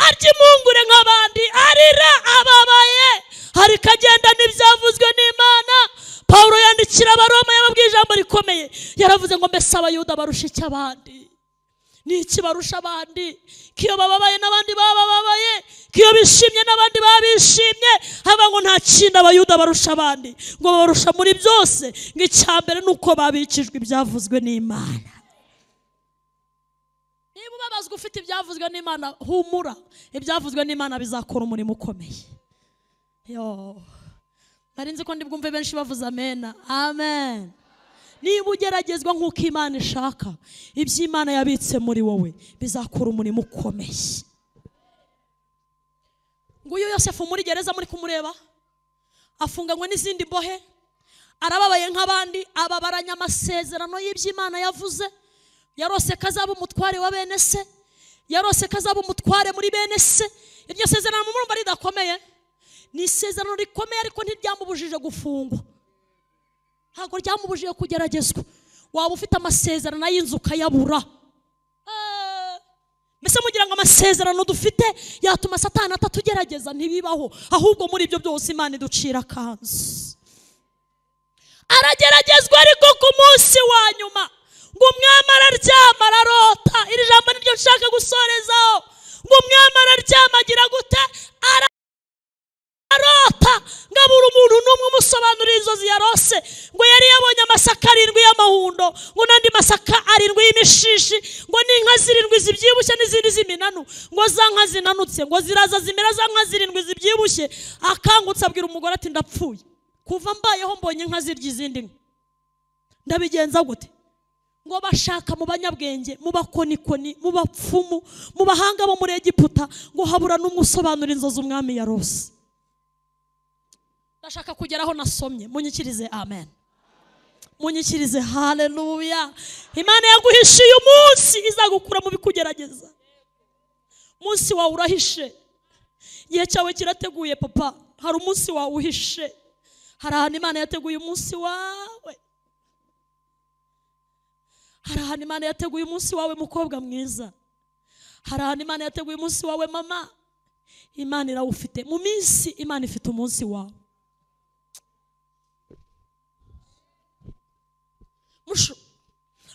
Speaker 1: arya impungure nk'abandi, arira ababaye, ariko agenda n'ibyavuzwe n'Imana. Pawulo yandikira Abaroma yababwiye ijambo rikomeye, yaravuze ngo mbese Abayuda barusha iki abandi? Ni iki barusha abandi? Kiyo bababaye n'abandi bababaye, kiyo bishimye n'abandi babishimye. Haba ngo nta kindi Abayuda barusha abandi, ngo babarusha muri byose, ngo icya mbere nuko babikijwe ibyavuzwe n'Imana. Niba ubabazwa ufite ibyavuzwe n'Imana, humura, ibyavuzwe n'Imana bizakora umurimo ukomeye. Yo, nari nzi ko ndibwumve benshi bavuze amena. Amen. Niba ugeragezwa nk'uko Imana ishaka, iby'Imana yabitse muri wowe bizakora umurimo ukomeye. Nguyu Yosefu muri gereza muri kumureba, afunganywe n'izindi mbohe, arababaye nk'abandi, ababaranya amasezerano y'iby'Imana yavuze. Yarose kazaba umutware wa bene se, yarose kazaba umutware muri bene se. Iryo sezerano murumva ridakomeye, ni isezerano rikomeye, ariko ntiryamubujije gufungwa, ntabwo ryamubujije kugeragezwa. Waba ufite amasezerano y'inzu ukayabura. Mbese mugira ngo amasezerano dufite yatuma Satani atatugerageza? Ntibibaho. Ahubwo muri ibyo byose Imana iducira akanzu. Arageragezwa, ariko ku munsi wa nyuma ngo umwami araryama ararota. Iri jambo niryo nshaka gusorezaho. Ngo umwami araryama agira gute? Ararota. Ngo Habura umuntu n'umwe umusobanurira inzozi yarose. Ngo yari yabonye amasaka 7 y'amahundo, ngo n'andi masaka 7 y'imishishi, ngo n'inka 7 zibyibushye n'izindi z'iminanu, ngo za nka zinanutse ngo ziraza zimera za nka 7 zibyibushye. Akangutse abwira umugore ati ndapfuye, kuva mbayeho mbonye inka zirya izindi nka, ndabigenza gute? Ngo bashaka mu banyabwenge, mu bakonikoni, mu bapfumu, mu bahanga bo muri Egiputa, ngo habura n'umwe usobanura inzozi umwami yarose. Ndashaka kugeraho nasomye, munyikirize amen, munyikirize haleluya. Imana yaguhishiye umunsi izagukura mu bikugerageza. Umunsi wawe urahishe, igihe cyawe kirateguye papa. Hari umunsi wawe uhishe, hari ahantu Imana yateguye umunsi wawe, hari ahantu Imana yateguye umunsi wawe mukobwa mwiza, hari ahantu Imana yateguye umunsi wawe mama. Imana irawufite mu minsi, Imana ifite umunsi wawe.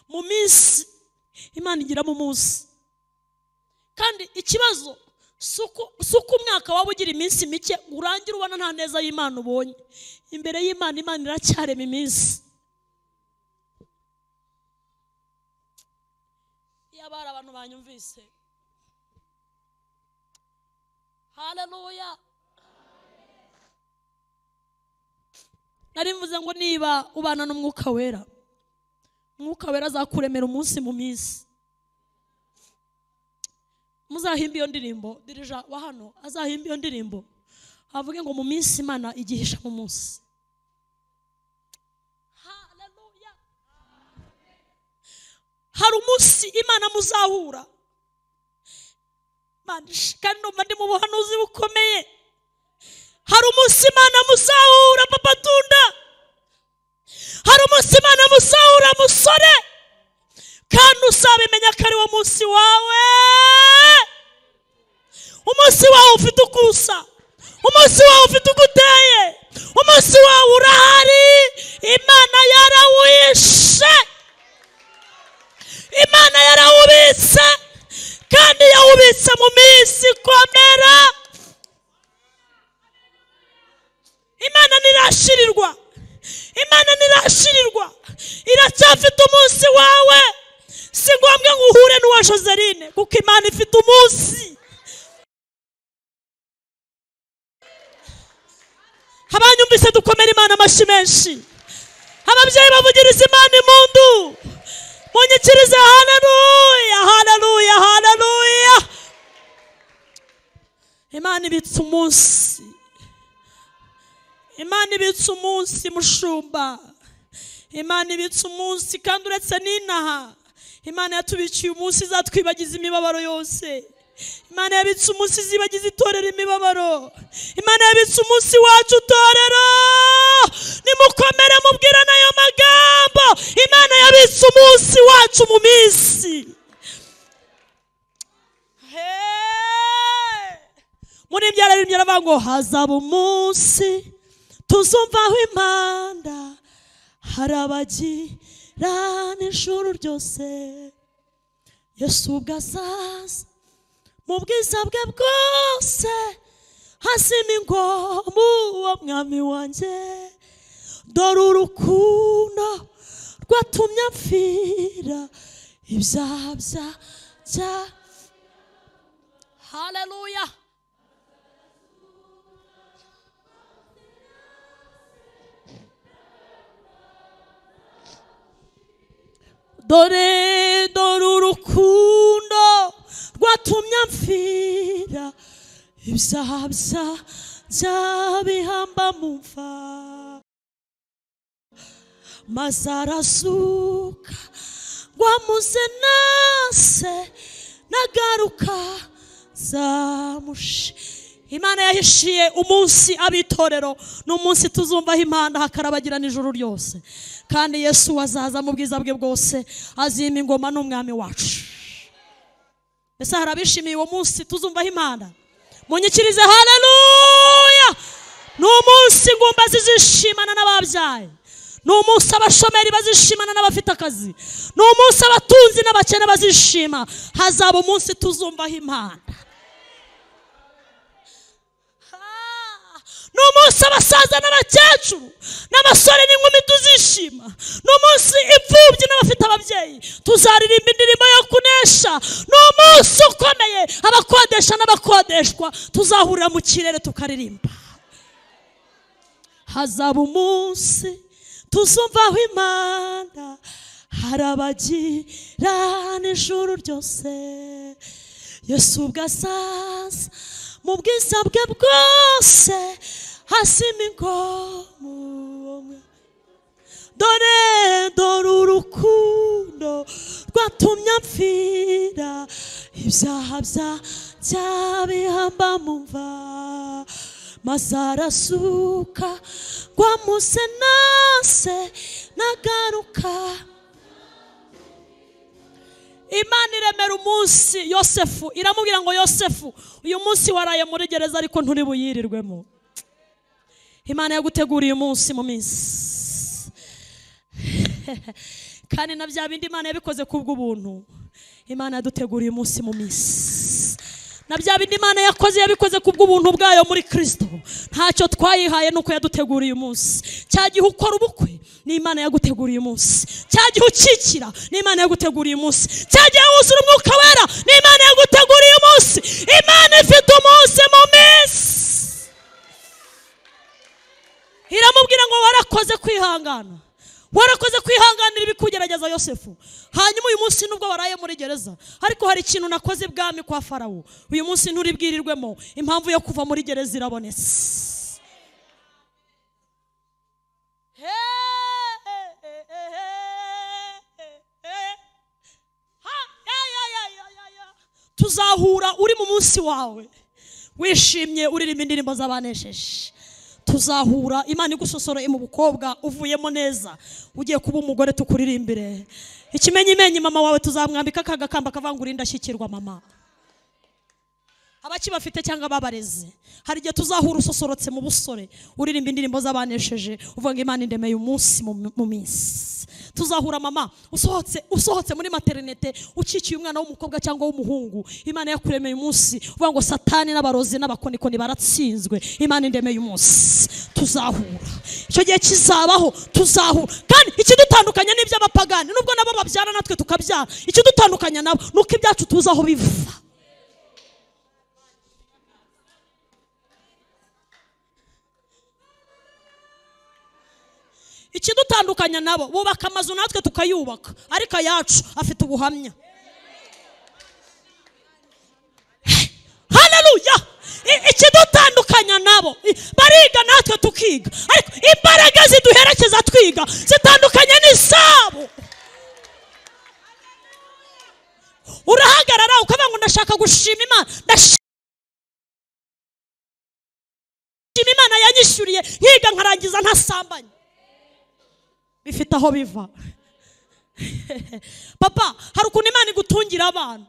Speaker 1: Mu minsi Imana igiramo umunsi. Kandi ikibazo si uko umwaka waba ugira iminsi mike urangira ubona nta neza y'Imana ubonye. Imbere y'Imana, Imana iracyarema iminsi. Iyo abari abantu banyumvise, haleluya. Nari mvuze ngo niba ubana n'Umwuka Wera, Umwuka Wera azakuremera umunsi mu minsi. Muzahimba iyo ndirimbo, dirija wa hano azahimba iyo ndirimbo, avuge ngo mu minsi Imana igihisha mu munsi. Haleluya. Hari umunsi Imana muzahura. Kandi numva ndi mu buhanuzi bukomeye. Hari umunsi Imana muzahura papa Tunda, hari umunsi Imana muzahura musore, kandi uzabimenya ko ari wo munsi wawe. Umunsi wawe ufite uko usa, umunsi wawe ufite uko uteye, umunsi wawe urahari. Imana yarawishe, Imana yarawubitse, kandi yawubitse mu minsi ikomera. Imana ntirashirirwa, Imana ntirashirirwa, iracyafite umunsi wawe. Si ngombwa ngo uhure n'uwa Joseline, kuko Imana ifite umunsi. Abanyumvise dukomera Imana amashyi menshi. Ababyeyi bavugiriza Imana impundu, munyikirize haleluya, haleluya, haleluya. Imana ibitse umunsi, Imana ibitse umunsi mushumba, Imana ibitse umunsi. Kandi uretse n'inaha, Imana yatubikiye umunsi izatwibagiza imibabaro yose. Imana yabitse umunsi izibagiza itorero imibabaro. Imana yabitse umunsi wacu itorero. Nimukomere mubwirane ayo magambo. Imana yabitse umunsi wacu mu minsi. Muri byararirimbye aravuga ngo hazaba umunsi tuzumvaho impanda, harabagira n'ijuru ryose. Yesu ubwo azaza mu bwiza bwe bwose, hazima ingoma uwo mwami wanjye. Dore urukundo rwatumye amfira ibyaha byanjye. Haleluya. Dore dore urukundo rwatumye amfira ibyaha byanjye bihamba mu mva, maze arazuka ngo amuze nase nagaruka zamushe. Imana yahishiye umunsi abitorero, ni umunsi tuzumvaho impanda hakarabagirana ijuru ryose. Kandi Yesu azaza mu bwiza bwe bwose, azima ingoma n'umwami wacu. Mbese hari abishimiye uwo munsi tuzumvaho impanda? Munyikirize haleluya. Ni umunsi ingumba zizishimana n'ababyaye, ni umunsi abashomeri bazishimana n'abafite akazi, ni umunsi abatunzi n'abakene bazishima. Hazaba umunsi tuzumvaho impanda. No more. Ni umunsi abasaza n'abakecuru n'abasore n'inkumi tuzishima. Ni umunsi imfubyi n'abafite ababyeyi tuzaririmba indirimbo yo kunesha. Ni umunsi ukomeye, abakodesha n'abakodeshwa tuzahurira mu kirere tukaririmba. Hazaba umunsi tuzumvaho Imana, harabagira n'ijuru ryose. Yesu ubwo azaza mu bwiza bwe bwose, hasima ingoma. Dore dore urukundo rwatumye amfira, ibyaha byabihamba mu mva, maze arasuka ngo amusenase nagaruka. Imana iremera umunsi Yosefu, iramubwira ngo Yosefu, uyu munsi waraye muri gereza ariko nturi buyirirwemo. Imana yaguteguriye umunsi mu minsi. Kandi na bya bindi Imana yabikoze kubw'ubuntu. Imana yaduteguriye umunsi mu minsi. Na bya bindi Imana yakoze yabikoze kubw'ubuntu bwayo muri Kristo. Ntacyo twayihaye nuko yaduteguriye umunsi. Cya gihe ukora ubukwe ni Imana yaguteguriye umunsi. Cya gihe ukikira ni Imana yaguteguriye umunsi. Cya gihe wuzura umwuka wera ni Imana yaguteguriye umunsi. Imana ifite umunsi mu minsi. Iramubwira ngo warakoze kwihangana, warakoze kwihanganira ibikugerageza Yosefu. Hanyuma uyu munsi nubwo waraye muri gereza, ariko hari ikintu nakoze ibwami kwa Farawo, uyu munsi nturibwirirwemo. Impamvu yo kuva muri gereza irabonetse. Tuzahura uri mu munsi wawe wishimye, uririmba indirimbo z'abanesheje. Tuzahura Imana igusosoroye mu bukobwa uvuyemo neza, ugiye kuba umugore tukuririmbire. Ikimenyimenyi mama wawe tuzamwambika akagakamba kavangura indashyikirwa mama. Abakibafite cyangwa babareze, hari igihe tuzahura usosorotse mu busore, uririmba indirimbo z'abanesheje, uvuga ngo Imana indemeye umunsi mu minsi. Tuzahura mama usohotse muri maternité ukikiye umwana w'umukobwa cyangwa w'umuhungu, Imana yakuremeye umunsi, uvuga ngo Satani n'abarozi n'abakonikoni baratsinzwe, Imana indemeye umunsi. Tuzahura icyo gihe kizabaho, tuzahura. Kandi ikidutandukanya n'iby'abapagani, nubwo nabo babyara natwe tukabyara, ikidutandukanya nabo nuko ibyacu tuzaho biva. Ikidutandukanya nabo bubaka amazu natwe tukayubaka, ariko ayacu afite ubuhamya. Haleluya! Ikidutandukanya nabo bariga natwe tukiga, ariko imbaraga ziduherekeza twiga zitandukanye n'izabo. Urahagarara ukavuga ngo ndashaka gushima Imana, ndashima Imana yanyishyuriye nkiga nkarangiza ntasambanye. Bifite aho biva. Papa, hari ukuntu Imana igutungira abantu,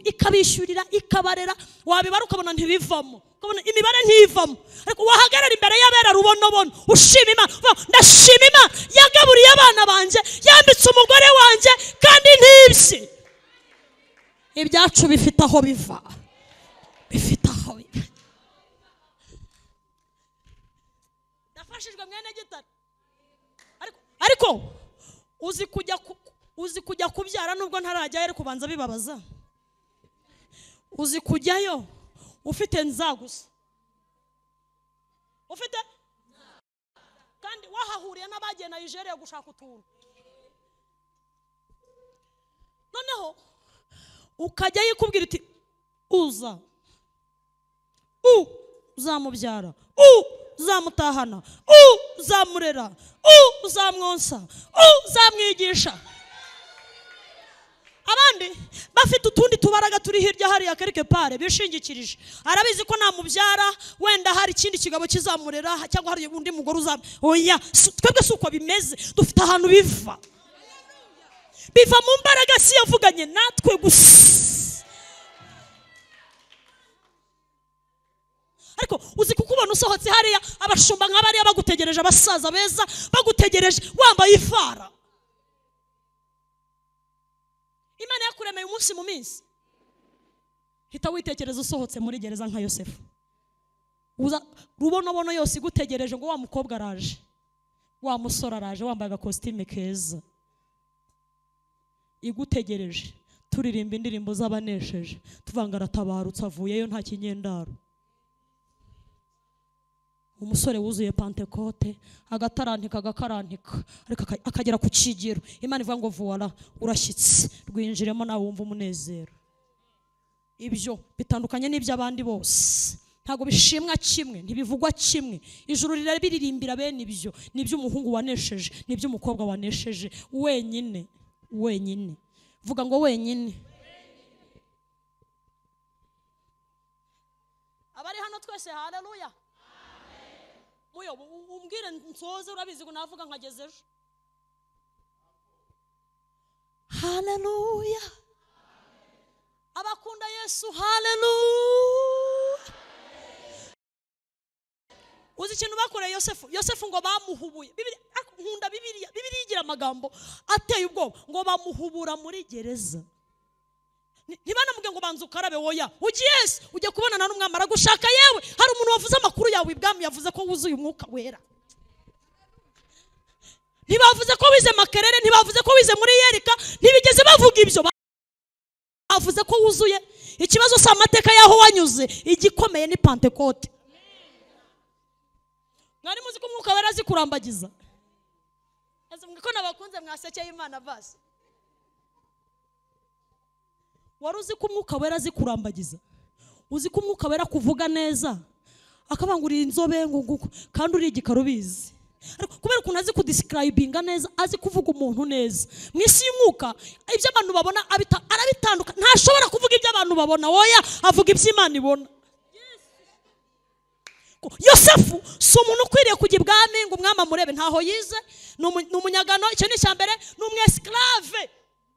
Speaker 1: ikabishyurira, ikabarera, wabibara ukabona ntibivamo, ukabona imibare ntivamo, ariko wahagarara imbere y'abera rubonobono ushima Imana, ndashima Imana yagaburiye abana banjye, yambitse umugore wanjye kandi ntibye. Ibyacu bifite aho biva, bifite aho biva. Ndafashijwe mwene gitare. Ariko uzi kujya kubyara nubwo ntarajyayo, ariko kubanza bibabaza. Uzi kujyayo ufite nza gusa, ufite kandi wahahuriye n'abagiye Nigeria gushaka utuntu, noneho ukajya yikubwira uti uza uzamubyara, uzamutahana, uzamurera, uzamwonsa, uzamwigisha. Abandi bafite utundi tubaraga turi hirya hariya kereke pare bishingikirije, arabizi ko namubyara wenda hari ikindi kigabo kizamurera cyangwa hari undi mugore uzam. Oya, twebwe si uko bimeze, dufite ahantu biva. Biva mu mbaraga si yavuganye natwe gusa. Ariko uzi kukubona usohotse hariya abashumba nk'abariya bagutegereje, abasaza beza bagutegereje wambaye ifara. Imana yakuremeye umunsi mu minsi. Hita witekereza usohotse muri gereza nka Yosefu. Uza rubonobono yose igutegereje ngo wa mukobwa araje, wa musore araje wambaye agakositime keza, igutegereje. Turirimba indirimbo z'abanesheje, tuvanga aratabarutse avuyeyo nta kinyendaro. Umusore wuzuye Pentekote agatarantika agakarantika, ariko akagera ku kigero Imana ivuga ngo voila, urashyitse, rwinjiremo nawe wumva umunezero. Ibyo bitandukanye n'iby'abandi bose, ntabwo bishimwa kimwe, ntibivugwa kimwe. Ijuru rirabiririmbira bene ibyo. N'iby'umuhungu wanesheje, n'iby'umukobwa wanesheje, wenyine wenyine. Vuga ngo wenyine. Abari hano twese haleluya. Muyo umbwire nsoze, urabizi ko navuga nkageze ejo. Haleluya. Abakunda Yesu haleluya. Uzi ikintu bakoreye Yosefu? Yosefu ngo bamuhubuye. Bibiliya nkunda Bibiliya. Bibiliya igira amagambo ateye ubwoba, ngo bamuhubura muri gereza. Ntibanamubwiye ngo banza ukarabe, woya ugiye se ujye kubonana n'umwami aragushaka. Yewe hari umuntu wavuze amakuru yawe ibwami, yavuze ko wuzuye umwuka wera. Ntibavuze ko wize Makerere, ntibavuze ko wize muri Yerika, ntibigeze bavuga ibyo. Bavuze ko wuzuye. Ikibazo si amateka y'aho wanyuze, igikomeye ni Pentekote. Mwari muzi ko umwuka wera azi kurambagiza? Ko nabakunze mwasekeye Imana basi. Wari uzi ko umwuka wera azi kurambagiza? Uzi ko umwuka wera kuvuga neza, akabangurira inzobe ngo nguko, kandi uri igikara ubizi. Ariko kubera ukuntu azi kudescribinga neza, azi kuvuga umuntu neza. Mu isi y'umwuka ibyo abantu babona arabitanduka. Ntashobora kuvuga ibyo abantu babona, oya, avuga ibyo Imana ibona. Yosefu si umuntu ukwiriye kujya ibwami ngo umwami amurebe, ntaho yize, ni umunyagano, icyo ni icya mbere, ni umwesclave,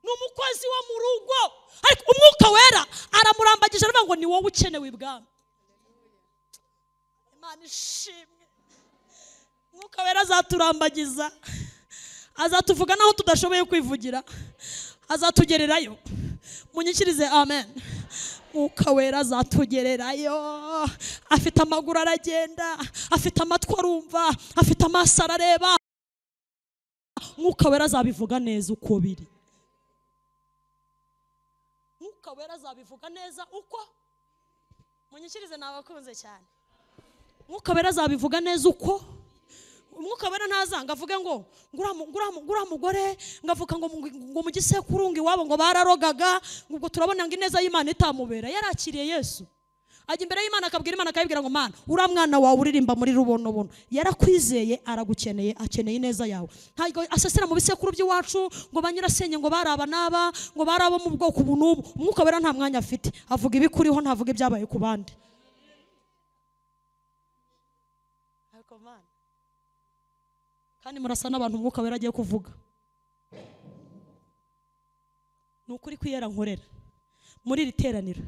Speaker 1: ni umukozi wo mu rugo. Ariko umwuka wera aramurambagije aravuga ngo ni wowe ukenewe ibwami. Imana ishimwe. Umwuka wera azaturambagiza, azatuvuga naho tudashoboye kwivugira, azatugererayo. Munyikirize amen. Umwuka wera azatugererayo. Afite amaguru aragenda, afite amatwi arumva, afite amaso arareba. Umwuka wera azabivuga neza uko biri. Umwuka wera azabivuga neza uko. Munyikirize, nabakunze cyane. Umwuka wera azabivuga neza uko. Umwuka wera ntazanga avuge ngo ngura mugore ngavuka ngo mu gisekuru ngo iwabo ngo bararogaga, ubwo turabona ngo ineza y'Imana itamubera. Yarakiriye Yesu, ajya imbere y'Imana akabwira Imana, akayibwira ngo Mana, uriya mwana wawe uririmba muri rubonobono yarakwizeye, aragukeneye, akeneye ineza yawe. Ntabwo asesera mu bisekuru by'iwacu ngo banyirasenye ngo baraba naba, ngo barabo mu bwoko ubu n'ubu. Umwuka wera nta mwanya afite, avuga ibikuriho, ntavuga ibyabaye ku bandi. Kandi murasa n'abantu umwuka wera agiye kuvuga. Ni ukuri kwiyera nkorera muri iri teraniro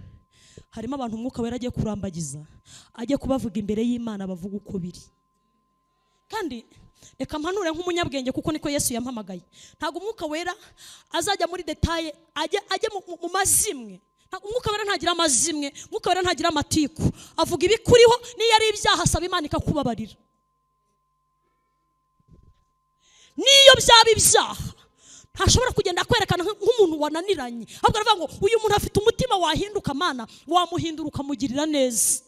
Speaker 1: harimo abantu umwuka wera agiye kurambagiza, agiye kubavuga imbere y'Imana, bavuga uko biri. Kandi reka mpanure nk'umunyabwenge, kuko niko Yesu yampamagaye. Ntabwo umwuka wera azajya muri detaye, ajye mu mazimwe. Umwuka wera ntagira amazimwe, umwuka wera ntagira amatiku. Avuga ibikuriho, niyo ari ibyaha asaba Imana ikakubabarira. Niyo byaba ibyaha ntashobora kugenda kwerekana nk'umuntu wananiranye, ahubwo aravuga ngo uyu muntu afite umutima wahinduka, Mana wamuhindura ukamugirira neza.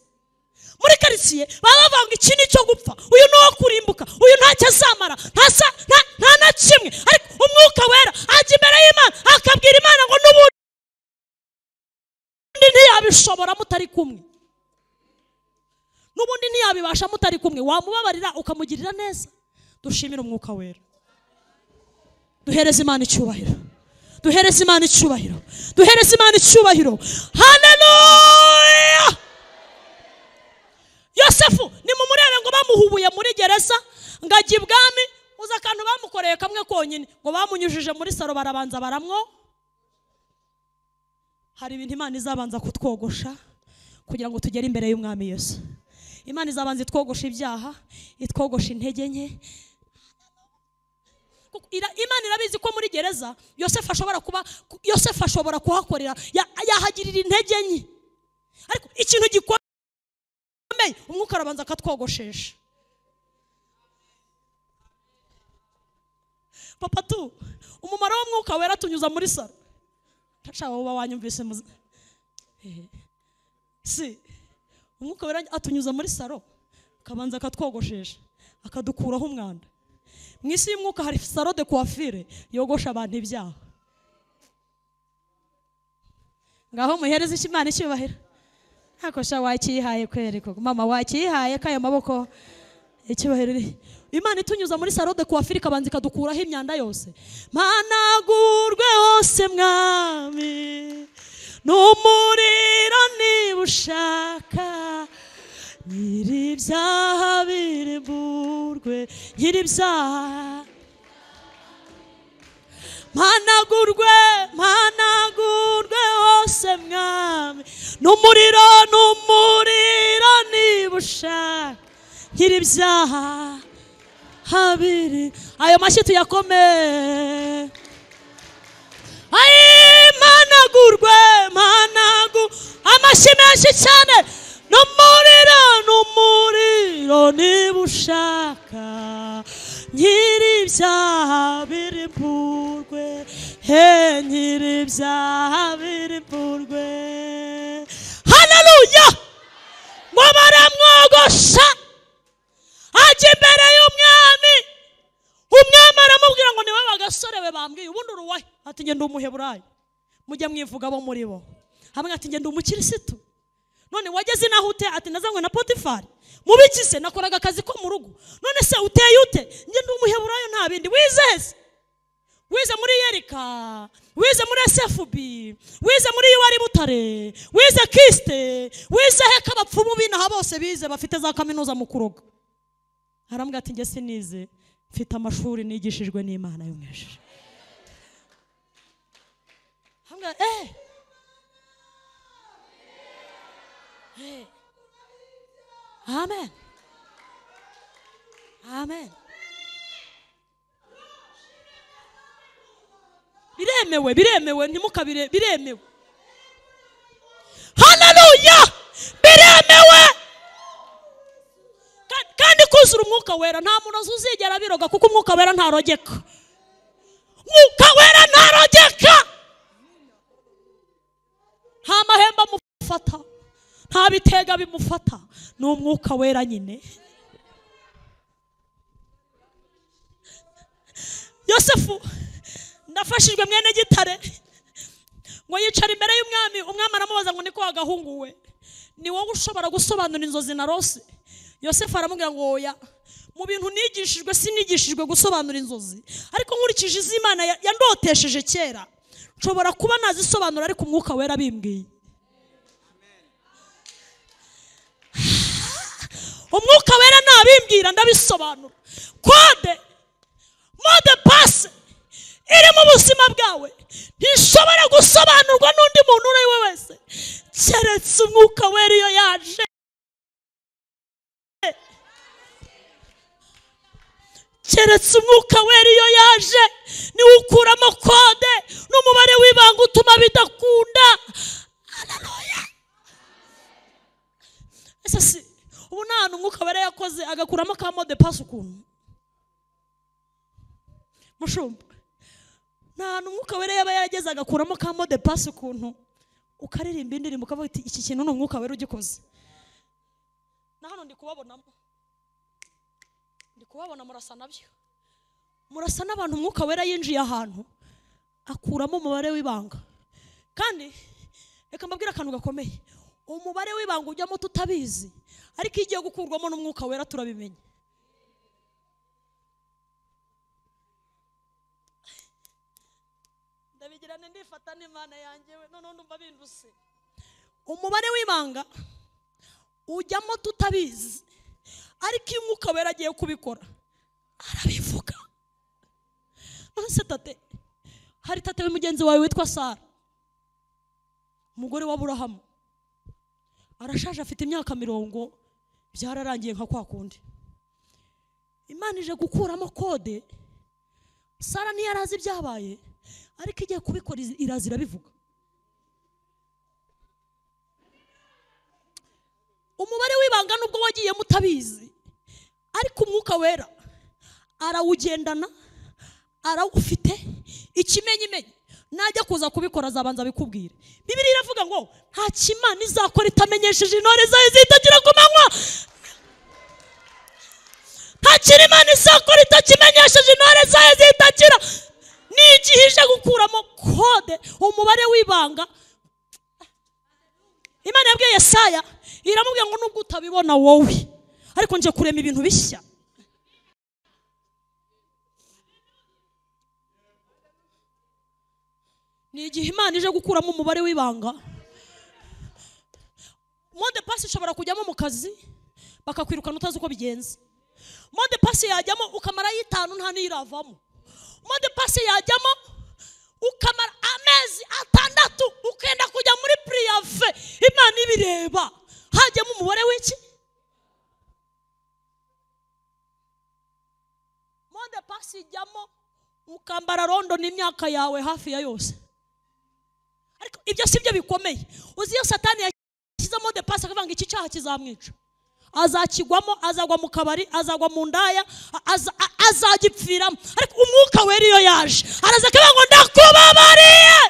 Speaker 1: Muri karitsiye baba bavuga ngo iki ni cyo gupfa, uyu ni uwo kurimbuka, uyu ntacyo azamara, nta na kimwe. Ariko umwuka wera ajya imbere y'Imana akabwira Imana ngo n'ubundi ntiyabishobora mutari kumwe, n'ubundi ntiyabibasha mutari kumwe. Wamubabarira ukamugirira neza. Dushimire umwuka wera, duhereze Imana icyubahiro, duhereze Imana icyubahiro, duhereze Imana icyubahiro. Haleluya. Yosefu nimumurebe ngo bamuhubuye muri gereza ngo ajye ibwami. Uzi akantu bamukoreye kamwe konyine, ngo bamunyujije muri saro barabanza baramwo. Hari ibintu Imana izabanza kutwogosha kugira ngo tugere imbere y'umwami Yesu. Imana izabanza itwogosha ibyaha, itwogosha intege nke. Imana irabizi ko muri gereza Yosefu ashobora kuba, Yosefu ashobora kuhakorera, yahagirira intege nke. Ariko ikintu gikomeye gakomeye, umwuka arabanza akatwogoshesha. Papa tu, umumaro w'umwuka wera tunyuza muri saro. Ndashaka uba wanyumvise si umwuka wera atunyuza muri saro, akabanza akatwogoshesha, akadukuraho umwanda. Mu isi y'umwuka hari saro de coiffure yogosha abantu ibyaha. Ngaho muhereze Imana icyubahiro. Hakosha wakiyihaye kwereko mama wakiyihaye kayo maboko icyubahiro. Imana itunyuza muri saro de coiffure ikabanza ikadukuraho imyanda yose. Mpanagurwe hose mwami, n'umuriro niba ushaka, nyir'ibyaha birimburwe, nyir'ibyaha. Mpanagurwe, mpanagurwe hose mwami, n'umuriro, n'umuriro niba ushaka, nyir'ibyaha habiri. Ayo mashyi tuyakome. Ay, mpanagurwe, mpanagurwe, amashyi menshi cyane. N'umuriro, n'umuriro niba ushaka, nyir'ibyaha birimburwe, he nyir'ibyaha birimburwe. Haleluya! Ngo baramwogosha ajya imbere y'umwami. Umwami aramubwira ngo niwe bagasorewe bambwiye, ubundi uruwahe? Ati nge ndi umuheburayo. Mujya mwivuga bo muri bo. Hamwe ati nge ndi umukirisitu. None wageze naho ute? Ati nazanywe na Potifari. Mubikise nakoraga akazi ko mu rugo. None se uteye ute? Nge ndi umuheburayo nta bindi. Wizeze Wize muri Yerika, wize muri SFB, wize muri Iwari Butare, wize Kiste, wize heka abapfumu binaha bose bize bafite za kaminuza mu kuroga. Arambwira ati nge sinize, mfite amashuri nigishijwe n'Imana yo mw'ijuru. Arambwira Amen. Amen. Biremewe, biremewe, ntimukabire, biremewe. Haleluya! Biremewe. Kandi kuzura umwuka wera nta muntu uzigera biroga, kuko umwuka wera ntarogeka. Umwuka wera ntarogeka. Nta mahemba amufata, nta bitega bimufata, ni umwuka wera nyine. Yosefu ndafashijwe mwene Gitare ngo yicara imbere y'umwami. Umwami aramubaza ngo niko agahunguwe, ni wowe ushobora gusobanura inzozi narose? Yosefu aramubwira ngo oya, mu bintu nigishijwe sinigishijwe gusobanura inzozi, ariko nkurikije iz'Imana yandotesheje kera nshobora kuba nazisobanura, ariko umwuka wera bimbwiye. Umwuka wera nabimbwira ndabisobanura. Kode mode passe iri mu buzima bwawe ntishobora gusobanurwa n'undi muntu uri we wese keretse umwuka wera iyo yaje. Keretse umwuka wera iyo yaje niwe ukuramo kode n'umubare w'ibanga utuma bidakunda. Haleluya! Ese si ubu nta hantu umwuka wera yakoze agakuramo ka mode passe ukuntu mushumba? Nta hantu umwuka wera yaba yarageze agakuramo ka mode passe ukuntu ukaririmba indirimbo ukavuga uti iki kintu ni umwuka wera ugikoze. Na hano ndi kubabonamo, ndi kubabona, murasa nabyo, murasa n'abantu umwuka wera yinjiye ahantu akuramo umubare w'ibanga. Kandi reka mbabwire akantu gakomeye, umubare w'ibanga ujyamo tutabizi, ariko iyo igiye gukurwamo n'umwuka wera turabimenya. Ndabigirane ndifata n'Imana yanjye, none ndumva binduse. Umubare w'ibanga ujyamo tutabizi, ariko iyo umwuka wera agiye kubikora arabivuga. None se tate, hari tate w'umugenzi wawe witwa Sara, umugore wa Aburahamu, arashaje afite imyaka 40, byararangiye nka kwa kundi. Imana ije gukuramo kode. Sara ntiyarazi ibyabaye, ariko igiye kubikora iraza irabivuga. Umubare w'ibanga w'ibanga nubwo wagiye mutabizi, ariko umwuka wera arawugendana, arawufite. Ikimenyimenyi najya kuza kubikora azabanza bikubwira. Bibiliya iravuga ngo nta kimana izakora itamenyesheje intore zayo zitagira ku manywa. Nta kintu Imana izakora itakimenyesheje intore zayo zitagira. Ni igihe ije gukuramo kode, umubare w'ibanga. Imana yabwiye Yesaya, iramubwira ngo nubwo utabibona wowe, ariko nje kurema ibintu bishya. Ni igihe Imana ije gukuramo umubare w'ibanga. Mot de passe ishobora kujyamo mu kazi bakakwirukana utazi uko bigenze. Mot de passe yajyamo ukamara y'itanu nta n'iravamo. Mot de passe yajyamo ukamara amezi 6 ukenda kujya muri prive, Imana ibireba. Hajyamo umubare w'iki? Mot de passe ijyamo ukambara rondo n'imyaka yawe hafi ya yose. Ariko ibyo si byo bikomeye. Uzi iyo Satani yashyize mot de passe akavuga ngo iki cyaha kizamwica, azakigwamo, azagwa mu kabari, azagwa mu ndaya, azagipfiramo. Ariko umwuka wera iyo yaje araza akavuga ngo ndakubabariye,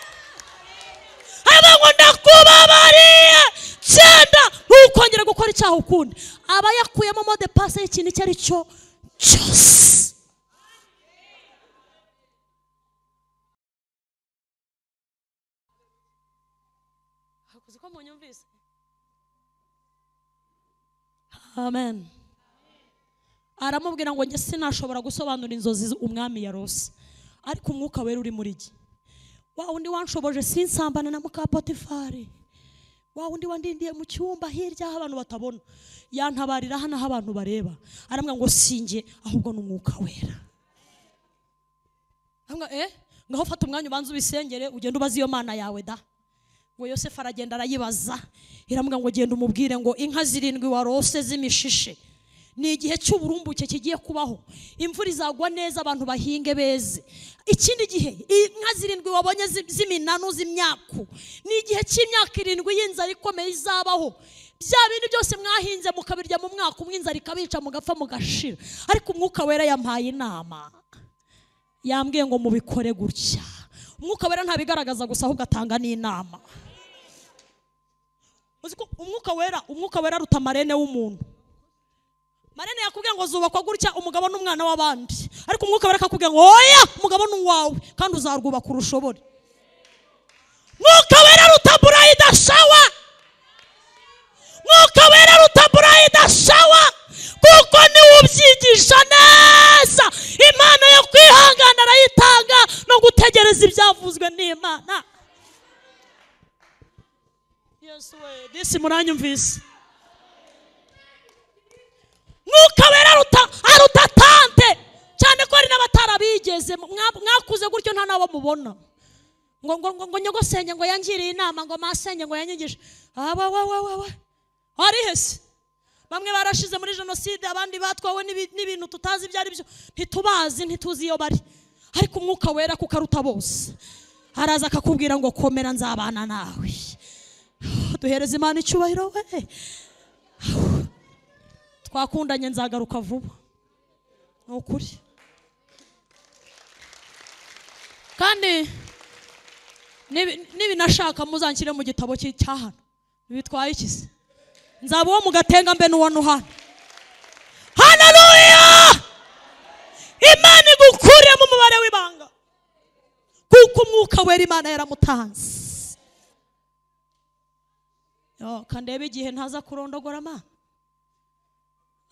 Speaker 1: aravuga ngo ndakubabariye, cyenda ntukongere gukora icyaha ukundi. Aba yakuyemo mot de passe y'ikintu icyo ari cyo cyose. Ko munyumvise? Amen. Aramubwira ngo njye sinashobora gusobanura inzozi umwami yarose, ariko umwuka wera uri muri jye, wa undi wanshoboje sinsambana na muka Potifari, wa undi wandindiye mu cyumba hirya aho abantu batabona, yantabarira hano aho abantu bareba. Aramubwira ngo sinjye, ahubwo ni umwuka wera. Aramubwira ngaho fata umwanya ubanze ubisengere, ugende ubaze iyo Mana yawe da. Ngo Yosefu aragenda arayibaza, iramubwira ngo genda umubwire ngo inka 7 warose z'imishishe ni igihe cy'uburumbuke kigiye kubaho, imvura izagwa neza, abantu bahinge beze. Ikindi gihe inka 7 wabonye z'iminanu z'imyaku ni igihe cy'imyaka 7 y'inzara ikomeye izabaho. Bya bintu byose mwahinze mukabirya mu mwaka umwe, inzara ikabica mugapfa mugashira. Ariko umwuka wera yampaye inama, yambwiye ngo mubikore gutya. Umwuka wera ntabigaragaza gusa, ahubwo atanga n'inama. Uzi ko umwuka wera aruta marene w'umuntu. Marene yakubwiye ngo zubakwa gutya, umugabo n'umwana w'abandi, ariko umwuka wera akakubwira ngo oya, umugabo n'uwawe kandi uzarwubaka urushobore. Mwuka wera aruta burayida shawa. Mwuka wera aruta burayida shawa, kuko niwe ubyigisha neza. Imana yo kwihangana arayitanga no gutegereza ibyavuzwe n'Imana. Yesu we, disi muranyumvise. Mwuka wera aruta tante, cyane ko ari n'abatarabigeze. Mwakuze gutyo nta nabo mubona. Ngo ngo ngo nyogosenge ngo yangiriye inama, ngo masenge ngo yanyigishe. Aba wa wa wa ari hese. Bamwe barashize muri jenoside, abandi batwawe n'ibintu tutazi ibyo ari byo, ntitubazi, ntituzi iyo bari. Ariko umwuka wera kuko aruta bose, araza akakubwira ngo komera nzabana nawe. Duhereze Imana icyubahiro we. Twakundanye nzagaruka vuba, ni ukuri. Kandi nibinashaka muzanshyire mu gitabo cy'ahano, bitwaye iki se? Nzaba uwo mu gatenga mbe n'uwo hano. Haleluya! Imana igukuremo umubare w'ibanga, kuko umwuka wera Imana yaramutanze. Yo, kandebe igihe ntaza kurondogora ma.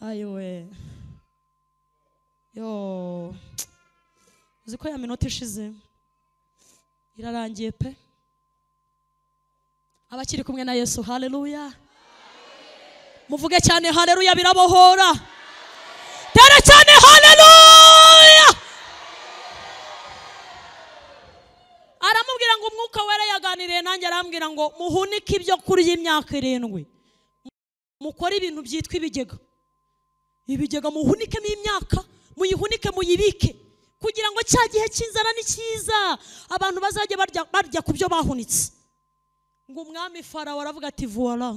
Speaker 1: Ayiwe. Yo. Uzi ko ya minota ishize irarangiye pe. Abakiri kumwe na Yesu, haleluya. Muvuge cyane haleluya, birabohora. Tera cyane haleluya. Aramubwira ngo umwuka wera yaganiriye nanjye, arambwira ngo muhunike ibyo kurya imyaka 7, mukore ibintu byitwa ibigega. Ibigega muhunikemo imyaka, muyihunike muyibike, kugira ngo cya gihe cy'inzara ni cyiza abantu bazajye barya ku byo bahunitse. Ngo umwami Farawo aravuga ati voila,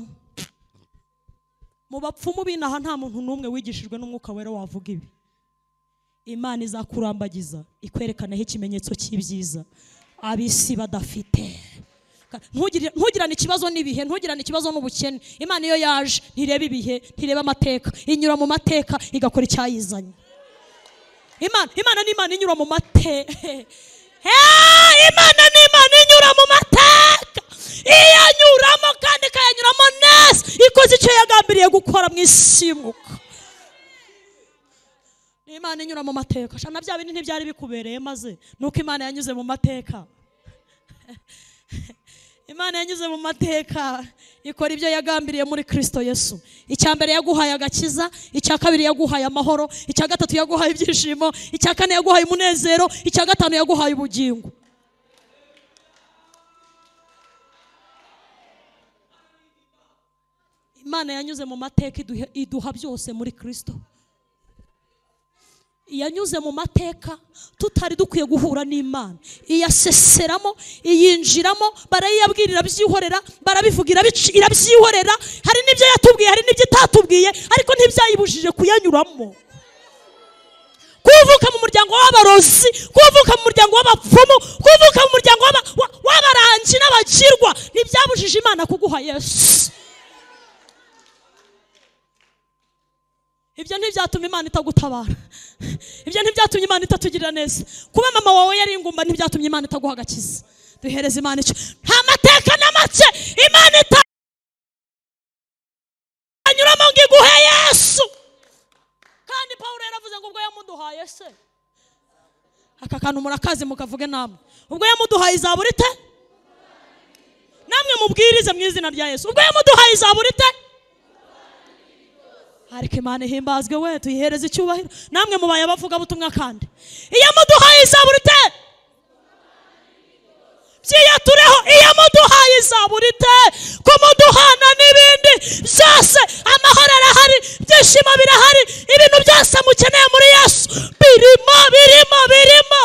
Speaker 1: Mu bapfumu binaha nta muntu n'umwe wigishijwe n'umwuka wera wavuga ibi. Imana izakurambagiza ikwerekanaho ikimenyetso cy'ibyiza abisi badafite. Ntugirane ikibazo n'ibihe, ntugirane ikibazo n'ubukene. Imana iyo yaje ntireba ibihe, ntireba amateka, inyura mu mateka igakora icyayizanye. Imana ni Imana inyura mu mateka. Imana ni Imana inyura mu mateka, iyanyuramo kandi ikayanyuramo neza, ikoze icyo yagambiriye gukora mu isi y'umwuka. Imana inyura mu mateka. Shana bya bintu ntibyari bikubereye, maze nuko Imana yanyuze mu mateka. Imana yanyuze mu mateka ikora ibyo yagambiriye muri Kristo Yesu. Icya mbere yaguhaye agakiza, icya kabiri yaguhaye amahoro, icya gatatu yaguhaye ibyishimo, icya kane yaguhaye umunezero, icya gatanu yaguhaye ubugingo. Imana yanyuze mu mateka iduha byose muri Kristo. Yanyuze mu mateka tutari dukwiye guhura n'Imana, iyaseseramo, iyinjiramo, barayiyabwirira byihorera, barabivugira irabyihorera. Hari n'ibyo yatubwiye, hari n'ibyo itatubwiye, ariko ntibyayibujije kuyanyuramo. Kuvuka mu muryango w'abarozi, kuvuka mu muryango w'abapfumu, kuvuka mu muryango w'abarangi n'abakirwa, ntibyabujije Imana kuguha Yesu. Ibyo ntibyatuma Imana itagutabara. Ibyo ntibyatumye Imana itatugirira neza. Kuba mama wawe yari ingumba ntibyatumye Imana itaguha agakiza. Duhereze Imana icyo. Nta mateka na make Imana itanyuramo ngo iguhe Yesu. Kandi Pawulo yaravuze ngo ubwo yamuduhaye se, aka kantu murakazi mukavuge namwe, ubwo yamuduhaye izabura ite? Namwe mubwirize mu izina rya Yesu. Ubwo yamuduhaye izabura ite? Ariko Imana ihimbazwe we, tuyihereze icyubahiro. Namwe mubaye abavuga butumwa kandi. Iyo muduhaye izabura ite? Byiyatureho. Iyo muduhaye izabura ite? Kumuduhana n'ibindi byose, amahoro arahari, ibyishimo birahari, ibintu byose mukeneye muri Yesu birimo, birimo, birimo,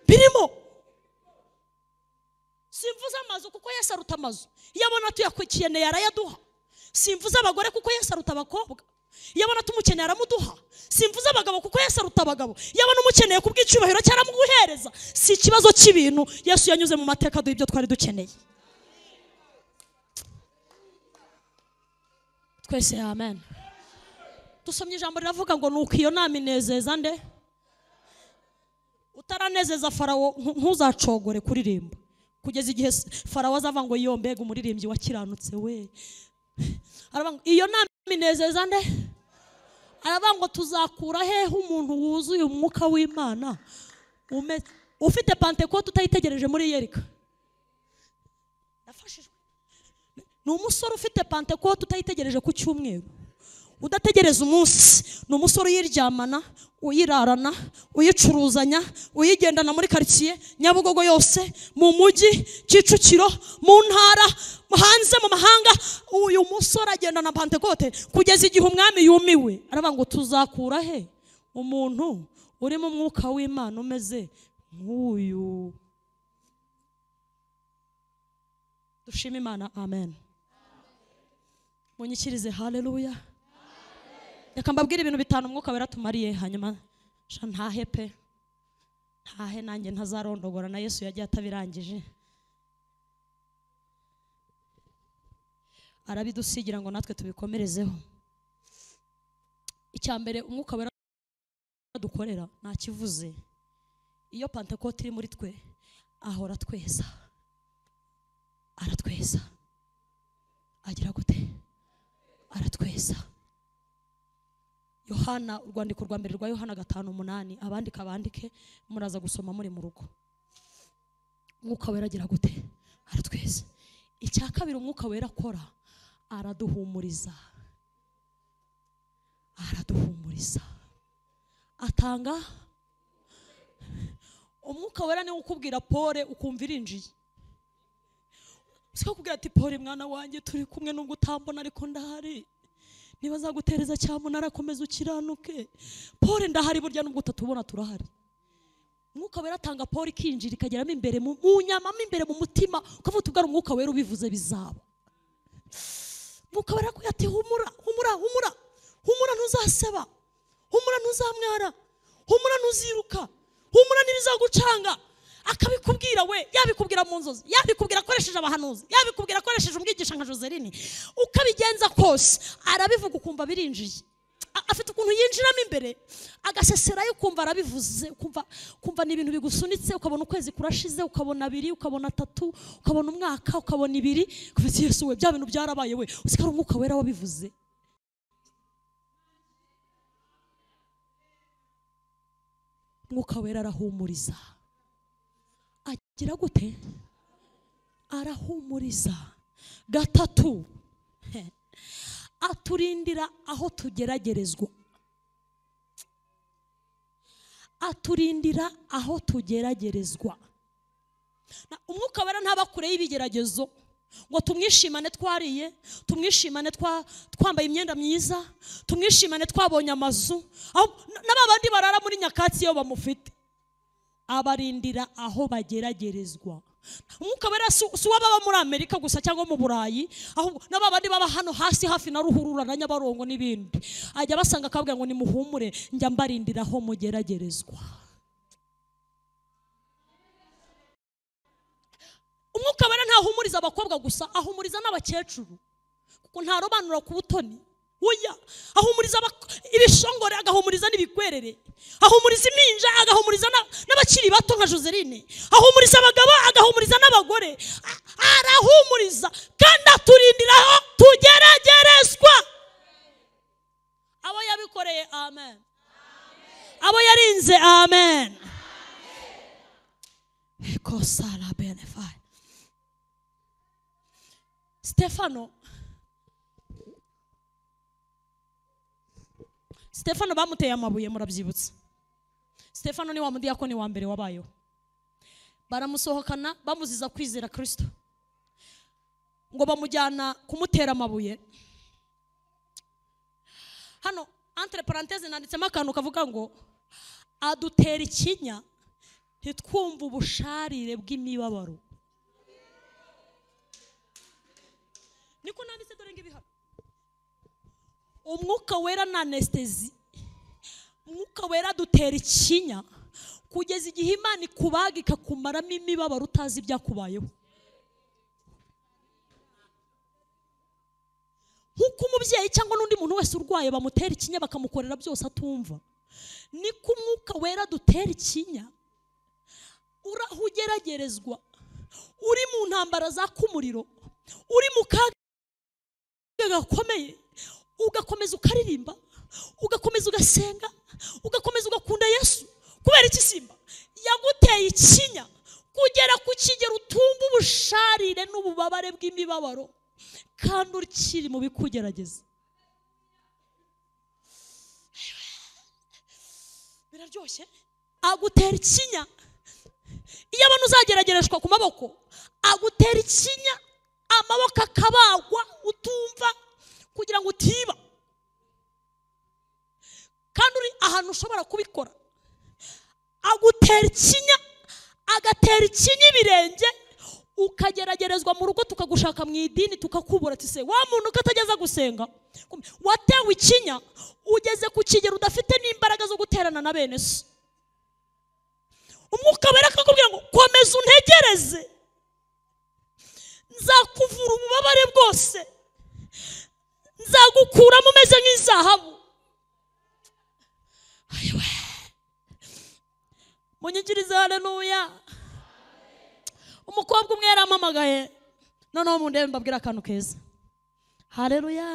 Speaker 1: birimo. Simvuze amazu kuko Yesu aruta amazu. Iyo abona tuyakeneye arayaduha. Simvuze abagore kuko Yesu aruta abakobwa. Iyo abona tumukeneye aramuduha. Simvuze abagabo kuko Yesu aruta abagabo. Iyo abona umukeneye kubw'icyubahiro cyaramuguhereza. Si ikibazo cy'ibintu, Yesu yanyuze mu mateka aduha ibyo twari dukeneye. Twese amen. Dusomye ijambo riravuga ngo nuko iyo nama inezeza nde? Utaranezeza Farawo ntuzacogore kuririmba. Kugeza igihe Farawo azava ngo iyo mbega umuririmbyi wakiranutse we. Aravuga iyo nama inezeza nde? Aravuga ngo tuzakura hehe umuntu wuzuye umwuka w'Imana ufite Pentecote utayitegereje muri Yerika? Nafashijwe. Ni umusore ufite Pentecote utayitegereje ku cyumweru, udategereza umunsi. Ni umusore uyiryamana, uyirarana, uyicuruzanya, uyigendana muri quartier Nyabugogo yose, mu mujyi Kicukiro, mu ntara, hanze mu mahanga. Uyu musore agendana Pentecote kugeza igihe umwami yumiwe. Aravuga ngo tuzakura he umuntu uri mu mwuka w'Imana umeze nk'uyu? Dushime Imana, amen. Munyikirize haleluya. Reka mbabwire ibintu bitanu umwuka wera tumariye, hanyuma ntahe pe, ntahe nanjye ntazarondogora na Yesu yagiye atabirangije. Arabidusigira ngo natwe tubikomerezeho. Icya mbere umwuka wera dukorera ntakivuze. Iyo Pentecote iri muri twe ahora tweza, aratweza, agira gute? Aratweza. Yohana, urwandiko rwa mbere rwa Yohana 5:8, abandika bandike, muraza gusoma muri mu rugo. Umwuka wera agira gute? Aratweza. Icya kabiri umwuka wera akora, araduhumuriza. Araduhumuriza. Atanga umwuka wera ni ukubwira pole ukumva irinjiye. Siko kubwira ati pole mwana wanjye turi kumwe nubwo utambona ariko ndahari. Niba zagutereza cyamuna arakomeza ukiranuke. Pole ndahari burya nubwo utatubona turahari. Umwuka wera atanga pole ikinjira ikageramo imbere mu nyama, imbere mu mutima, ukavuga ubwo umwuka wera ubivuze bizaba. Mwuka Wera arakubwira ati humura, humura, humura, humura, ntuzaseba, humura, ntuzamwara, humura, ntuziruka, humura, ntibizagucanga. Akabikubwira we, yabikubwira mu nzozi, yabikubwira akoresheje abahanuzi, yabikubwira akoresheje umwigisha nka Joseline, ukabigenza kose arabivuga ukumva birinjiye. Afite ukuntu yinjiramo imbere agaseserayo, ukumva arabivuze, ukumva ni ibintu bigusunitse, ukabona ukwezi kurashize, ukabona abiri, ukabona atatu, ukabona umwaka, ukabona ibiri, kuva Yesu we bya bintu byarabaye we, usikara Umwuka Wera wabivuze. Umwuka Wera arahumuriza. Agira gute? Arahumuriza. Gatatu, aturindira aho tugeragerezwa. Aturindira aho tugeragerezwa. Umwuka Wera ntaba kure y'ibigeragezo ngo tumwishimane twariye, tumwishimane twambaye imyenda myiza, tumwishimane twabonye amazu. N'abandi barara muri nyakatsi iyo bamufite, abarindira aho bageragerezwa. Umwuka Wera si uw'ababa muri Amerika gusa cyangwa mu Burayi, ahubwo n'abandi baba hano hasi hafi na Ruhurura na Nyabarongo n'ibindi. Ajya basanga akabwira ngo nimuhumure, njya mbarindira aho mugeragerezwa. Umwuka Wera ntahumuriza abakobwa gusa, ahumuriza n'abakecuru, kuko ntarobanura ku butoni. Oya, ahumuriza ibishongore, agahumuriza n'ibikwerere, ahumuriza impinja, agahumuriza n'abakiri bato nka Joseline, ahumuriza abagabo, agahumuriza n'abagore. Arahumuriza kandi aturindira aho tugeragerezwa. Abo yabikoreye, amen. Abo yarinze, amen. Kosala benefai. Stefano bamuteye amabuye, murabyibutsa. Stefano ni wa mudiyakoni wa mbere wabayeho. Baramusohokana bamuziza kwizera Kristo, ngo bamujyana kumutera amabuye. Hano entre parenthèses nanditsemo akantu kavuga ngo adutera ikinya ntitwumve ubusharire bw'imibabaro. Niko nanditse, dore ngibihano. Umwuka Wera na anestesi. Umwuka Wera dutera ikinya kugeza igihe Imana ikubaga ikakumaramo imibabaro utazi ibyakubayeho. Nkuko umubyeyi cyangwa n'undi muntu wese urwaye bamutera ikinya bakamukorera byose atumva, niko Umwuka Wera dutera ikinya. Uraho ugeragerezwa, uri mu ntambara zaka umuriro, uri mu kaga gakomeye, ugakomeza ukaririmba, ugakomeza ugasenga, ugakomeza ugakunda Yesu. Kubera iki? Simba yaguteye ikinya kugera ku kigero utumva ubusharire n'ububabare bw'imibabaro, kandi ukiri mu bikugerageza. Biraryoshye. Agutera ikinya. Iyo abantu uzageragereshwa ku maboko, agutera ikinya, amaboko akabagwa utumva, kugira ngo utiba. Kandi uri ahantu ushobora kubikora. Agutera ikinya, agatera ikinya ibirenge, ukageragerezwa mu rugo, tukagushaka mu idini tukakubura, ati se wa muntu katageza gusenga, watewe ikinya, ugeze ku kigero udafite n'imbaraga zo guterana na bene so. Umwuka Wera akakubwira ngo komeza untegereze, nzakuvura ububabare bwose, nzagukuramo umeze nk'izahabu. Ayiwe, munyikirize haleluya. Umukobwa umwe yarampamagaye, noneho mundebe mbabwira akantu keza. Haleluya.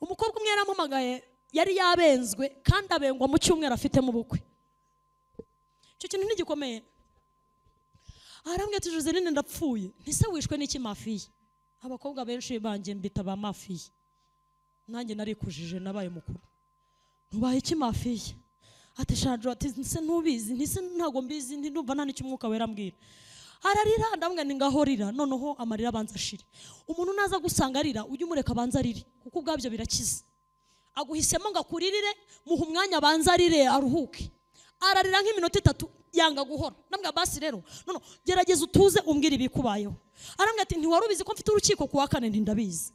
Speaker 1: Umukobwa umwe yarampamagaye, yari yabenzwe kandi abengwa mu cyumweru afite mu bukwe. Icyo kintu ntigikomeye. Arambwira ati Joseline ndapfuye. Ntise wishwe n'iki mafiye? Abakobwa benshi banjye mbita ba mafiye. Nanjye narikujije nabaye mukuru. Ntubaye iki mafiye? Ati Shandro, ati ntise ntubizi, ntise ntago mbizi, ndumva nta n'icyo Umwuka Wera ambwira. Ararira, ndamubwira nti ngaho rira, noneho amarira abanza ashire. Umuntu naza gusanga arira, ujye umureka abanza arire, kuko ubwabyo birakiza. Aguhisemo ngo akuririre, muha umwanya abanza arire aruhuke. Ararira nk'iminota itatu yanga guhora. Ndamubwira basi rero, nono gerageza utuze umbwire ibikubayeho. Arambwira ati ntiwari ubizi ko mfite urukiko kuwa kane? Nti ndabizi.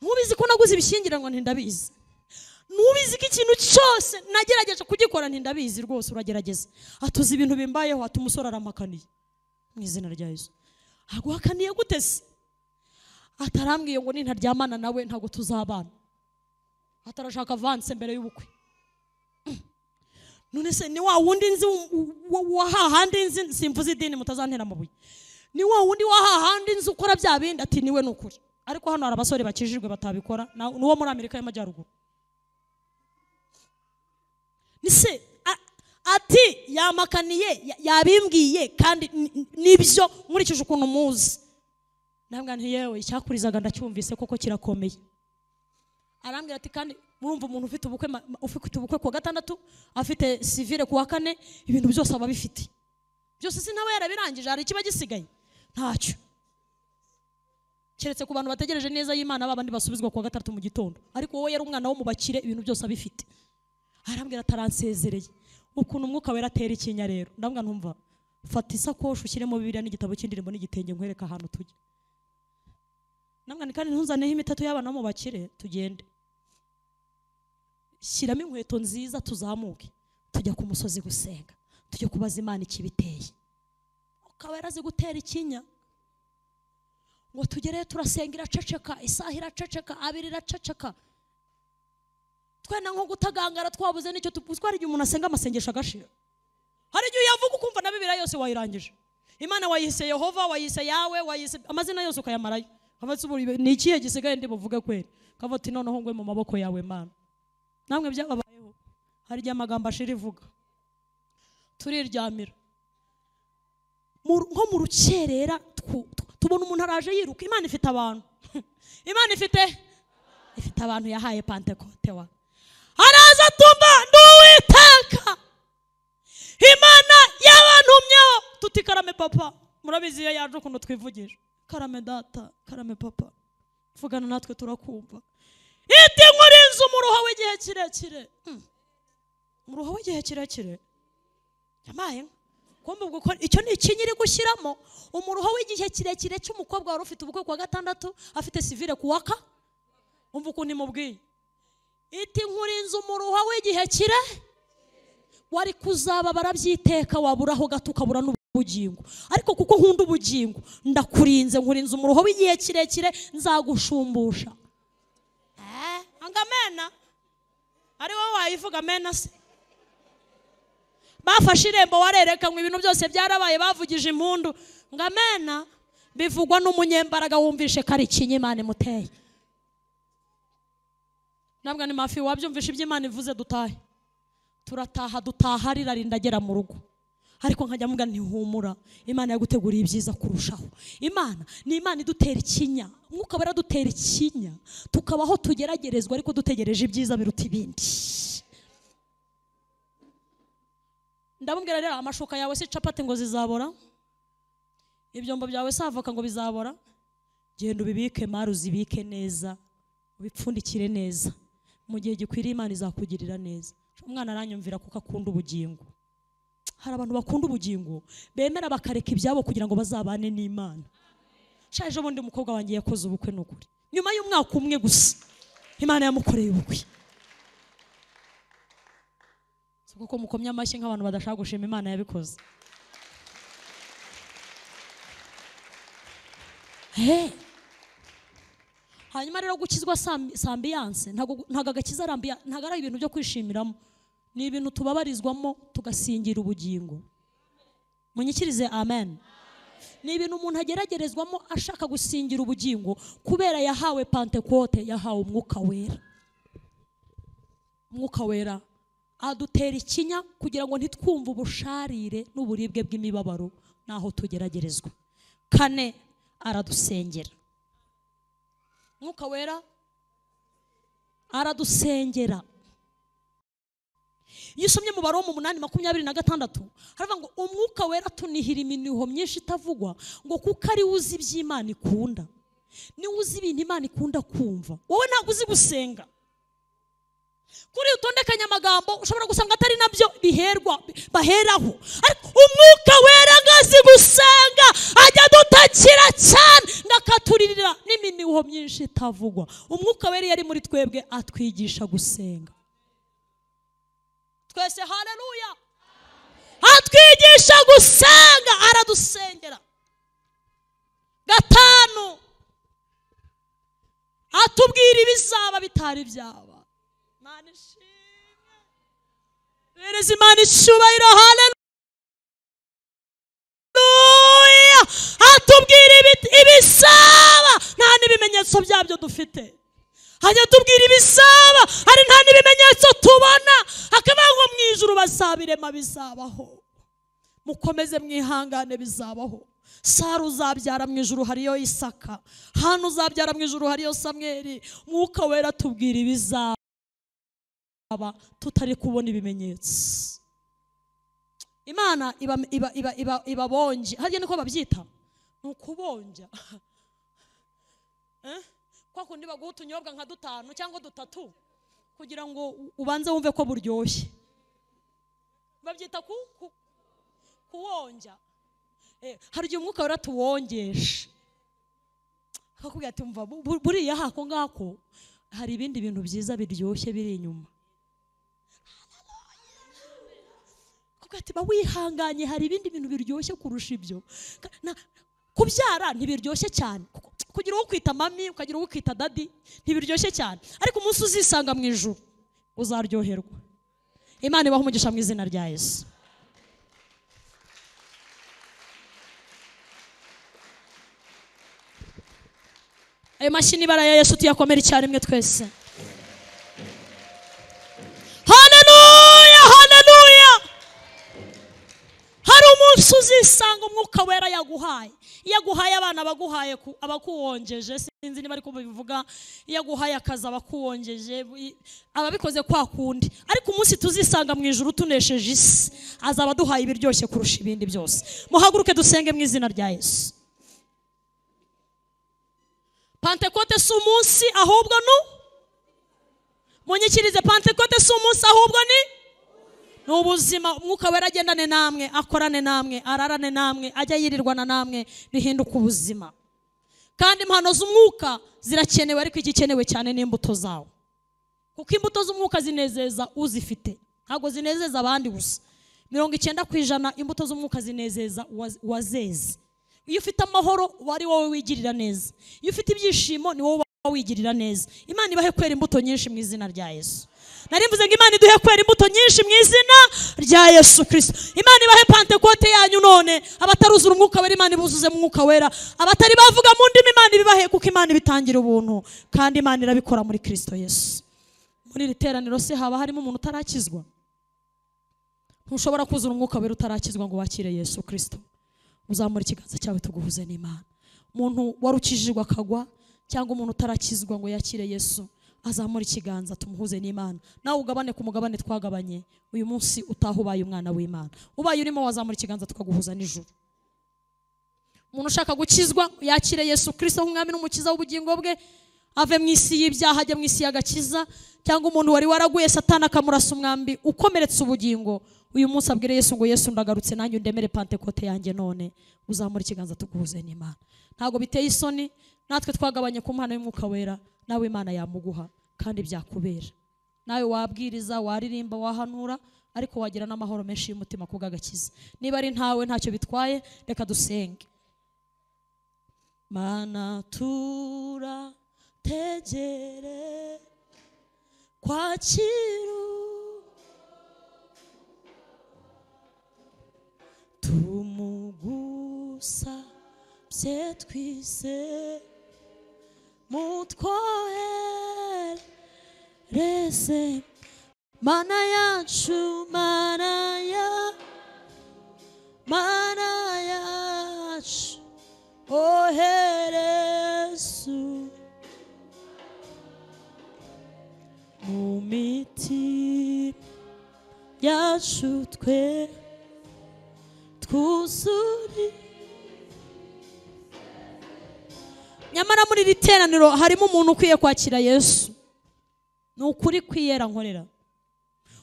Speaker 1: Ntubizi ko naguze ibishyingiranwa? Ntindabizi. Ntubizi ko ikintu cyose nagerageje kugikora? Ntindabizi rwose uragerageza. Atuzi ibintu bimbayeho. Ati umusore arampakaniye. Mu izina rya Yesu. Aguhakaniye gute se? Atarambwiye ngo nintaryamana nawe ntabwo tuzabana. Atarashaka avance mbere y'ubukwe. None se ni wa wundi nzi wa hahandi nzi, simvuze idini mutazantera amabuye, ni wa wundi wa hahandi nzi ukora bya bindi? Ati niwe nukuri. Ariko hano hari abasore bakijijwe batabikora, nuwo muri Amerika y'Amajyaruguru. Nise ati yamakaniye, yabimbwiye kandi nibyo nkurikije ukuntu muzi. Ndambwira nti yewe icyakurizaga ndacyumvise koko kirakomeye. Arambwira ati kandi murumva umuntu ufite ubukwe, ufite ubukwe kuwa gatandatu, afite civile kuwa kane, ibintu byose aba bifite byose, sinaba yarabirangije, hari ikiba gisigaye? Ntacyo, keretse ku bantu bategereje neza y'Imana babandi basubizwa kuwa gatatu mu gitondo. Ariko wowe yari umwana wo mu bakire, ibintu byose abifite. Arambwira ataransezereye. Ukuntu umwuka wera atera ikinya rero, ndambwira ntumva fata isakoshi ushyiremo Bibiliya n'igitabo cy'indirimbo n'igitenge nkwereka ahantu tujya. Ndambwira kandi ntunzaneho imitato y'abana bo mu bakire, tugende, shyiramo inkweto nziza tuzamuke tujya ku musozi gusenga, tujya kubaza Imana ikibiteye. Ukaba yarazi gutera ikinya ngo tugereyo turasenga, iraceceka, isaha iraceceka, abiri iraceceka, twenda nko gutagangara twabuze n'icyo tupuzwa. Hari igihe umuntu asenga amasengesho agashira, hari igihe uyavuga ukumva na Bibiliya yose wayirangije, Imana wayise Yehova, wayise Yawe, wayise amazina yose ukayamarayo. Ni ikihe gisigaye ndi buvuge kweri? Kavuga ati noneho ngwe mu maboko yawe Mana. Namwe byababayeho, hari igihe amagambo ashira ivuga, turiryamira nko mu rukerera tubona umuntu araje yiruka. Imana ifite abantu, Imana ifite abantu yahaye Pentekote wa. Araza tumva nduwiteka Imana yabantumyeho. Tuti karame papa, murabizi iyo yaje ukuntu twivugisha, karame data, karame papa, vugana natwe turakumva. Iti nkurinze umuruho w'igihe kirekire. Umuruho w'igihe kirekire yamaye kumva ubwo icyo ni ikinyiri gushyiramo umuruho w'igihe kirekire cy'umukobwa wari ufite ubukwe kuwa gatandatu, afite civile kuwaka. Umva ukuntu imubwiye, iti nkurinze umuruho w'igihe kire wari kuzaba barabyiteka, waburaho gato ukabura n'ubugingo, ariko kuko nkunda ubugingo ndakurinze, nkurinze umuruho w'igihe kirekire, nzagushumbusha. Anga mena ari wowe wayivuga mena se? Bafashe irembo warerekanywe, ibintu byose byarabaye, bavugije impundu ngo amena, bivugwa n'umunyembaraga wumvishe ko ari ikinya Imana imuteye. Ntabwo ni mafi wabyumvishe ibyo Imana ivuze, dutahe. Turataha, dutaha rirarinda agera mu rugo. Ariko nkajya mvuga ntihumura, Imana yaguteguriye ibyiza kurushaho. Imana ni Imana idutera ikinya, umwuka baradutera ikinya, tukabaho tugeragerezwa ariko dutegereje ibyiza biruta ibindi. Ndamubwira rero amashuka yawe si capati ngo zizabora, ibyombo byawe si avoka ngo bizabora, genda ubibike mari, uzibike neza, ubipfundikire neza, mu gihe gikwiriye Imana izakugirira neza. Umwana aranyumvira kuko akunda ubugingo. Hari abantu bakunda ubugingo bemera bakareka ibyabo kugira ngo bazabane n'Imana. Shaje ubundi umukobwa wanjye yakoze ubukwe n'ukuri, nyuma y'umwaka umwe gusa Imana yamukoreye ubukwe. Kuko mukomye amashyi nk'abantu badashaka gushima Imana yabikoze. Hanyuma rero gukizwa sambiyanse ntago agakiza arambiya, ntago ari ibintu byo kwishimiramo, ni ibintu tubabarizwamo tugasingira ubugingo. Munyikirize amen. Ni ibintu umuntu ageragerezwamo ashaka gusingira ubugingo kubera yahawe Pentekote, yahawe umwuka wera. Umwuka wera adutera ikinya kugira ngo ntitwumve ubusharire n'uburibwe bw'imibabaro naho tugeragerezwa. Kane, aradusengera. Umwuka wera aradusengera. Iyo usomye mu Baroma 8:26 haravuga ngo umwuka wera tunihira iminiho myinshi itavugwa, ngo kuko ari uzi iby'Imana ikunda, ni uzi ibintu Imana ikunda kumva. Wowe ntabwo uzi gusenga, kuri utondekanya amagambo ushobora gusanga atari nabyo biherwa baheraho, ariko umwuka wera ngazi gusenga ajya dutakira cyane ngakaturirira n'iminiho. n'imiruho myinshi itavugwa. Umwuka wera yari muri twebwe atwigisha gusenga. Twese haleluya. Atwigisha gusenga, aradusengera. 5, atubwira ibizaba bitari byaba. Imana ishimwe. Bereza Imana icyubahiro, haleluya. Atubwira ibizaba nta n'ibimenyetso byabyo dufite. Hajya tubwira ibizaba hari nta n'ibimenyetso tubona, akavuga ngo mu ijuru bazabirema bizabaho. Mukomeze mwihangane bizabaho. Sara uzabyara mu ijuru hariyo Isaka, Hana uzabyara mu ijuru hariyo Samweli. Mwuka wera tubwira ibizaba tutari kubona ibimenyetso. Imana iba iba iba iba ibabonje. Harya niko babyita, ni ukubonja. Kwa kundi baguha utunyobwa nka 5 cyangwa 3 kugira ngo ubanze wumve ko buryoshye. Babyita kuwonja. Hari igihe umwuka wera tuwongesha, akakubwira ati umva buriya hako ngako hari ibindi bintu byiza biryoshye biri inyuma. Akakubwira ati ba wihanganye, hari ibindi bintu biryoshye kurusha ibyo. Kubyara ntibiryoshye cyane, kugira uwo kwita mami ukagira uwo kwita dadi ntibiryoshye cyane, ariko umunsi uzisanga mu ijuru uzaryoherwa. Imana ibahe umugisha mu izina rya Yesu. Ayo mashyi n'ibara ya Yesu tuyakomere icyarimwe twese. Haleluya, haleluya. Hari umunsi uzisanga umwuka wera yaguhaye. Iyo aguhaye abana baguhaye abakuwongeje, sinzi niba ariko bivuga, iyo aguhaye akazi abakuwongeje, ababikoze kwa kundi. Ariko umunsi tuzisanga mu ijuru tunesheje isi, azaba duhaye ibiryoshye kurusha ibindi byose. Muhaguruke dusenge mu izina rya Yesu. Pantekote si umunsi ahubwo nu munyikirize. Pantekote si umunsi ahubwo ni ubuzima. Umwuka wera agendane namwe, akorane namwe, ararane namwe, ajya yirirwana namwe, bihinduka ubuzima. Kandi impano z'umwuka zirakenewe, ariko igikenewe cyane ni imbuto zawo. Kuko imbuto z'umwuka zinezeza uzifite, ntabwo zinezeza abandi gusa. 90% imbuto z'umwuka zinezeza uwazeze. Iyo ufite amahoro wari wowe wigirira neza, iyo ufite ibyishimo ni wowe wigirira neza. Imana ibahe kwera imbuto nyinshi mu izina rya Yesu. Nari mvuze ngo Imana iduhe kwera imbuto nyinshi mu izina rya Yesu Kristo. Imana ibahe Pantekote yanyu none. Abataruzura umwuka wera Imana ibuzuze mu mwuka wera. Abatari bavuga mu ndimi Imana ibibahe, kuko Imana ibitangira ubuntu kandi Imana irabikora muri Kristo Yesu. Muri iri teraniro se haba harimo umuntu utarakizwa? Ntushobora kuzura umwuka wera utarakizwa ngo wakire Yesu Kristo. Uzamura ikiganza cyawe tuguhuze n'Imana. Umuntu warukijijwe akagwa cyangwa umuntu utarakizwa ngo yakire Yesu, azamura ikiganza tumuhuze n'Imana. Nawe ugabane ku mugabane twagabanye uyu munsi, utaha ubaye umwana w'Imana. Ubaye urimo wazamura ikiganza tukaguhuza n'ijuru. Umuntu ushaka gukizwa yakire Yesu Kristo nk'umwami n'umukiza w'ubugingo bwe, ave mu isi y'ibyaha ajye mu isi y'agakiza. Cyangwa umuntu wari waraguye Satani akamurasa umwambi ukomeretse ubugingo, uyu munsi abwire Yesu ngo Yesu ndagarutse nanjye undemere Pantekote yanjye none. Uzamura ikiganza tuguhuze n'Imana. Ntabwo biteye isoni, natwe twagabanye ku mpano y'umwuka wera, nawe Imana yamuguha kandi byakubera. Nawe wabwiriza, waririmba, wahanura, ariko wagira n'amahoro menshi y'umutima kubw'agakiza. Niba ari ntawe ntacyo bitwaye, reka dusenge. Mana turategere kwakira tumugusa bye twise mutwohereze Mana yacu, Mana ya, Mana yacu, oherezu mu miti yacu twe twuzuri. Nyamara muri iri teraniro harimo umuntu ukwiye kwakira Yesu. Ni ukuri kwiyera nkorera.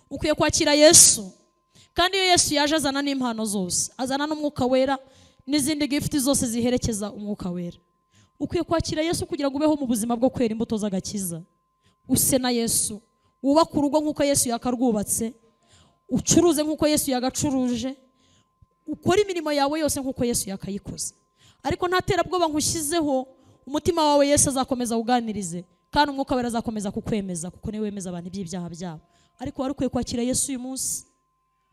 Speaker 1: Ukwiye kwakira Yesu. Kandi iyo Yesu yaje azana n'impano zose, azana n'umwuka wera n'izindi gift zose ziherekeza umwuka wera. Ukwiye kwakira Yesu kugira ngo ubeho mu buzima bwo kwera imbuto z'agakiza. Use na Yesu, wubake urugo nk'uko Yesu yakarwubatse, ucuruze nk'uko Yesu yagacuruje, ukore imirimo yawe yose nk'uko Yesu yakayikoze. Ariko nta terabwoba nkushyizeho, umutima wawe Yesu azakomeza uganirize, kandi umwuka wera azakomeza kukwemeza, kuko niwe wemeza abantu iby'ibyaha byabo. Ariko wari ukwiye kwakira Yesu uyu munsi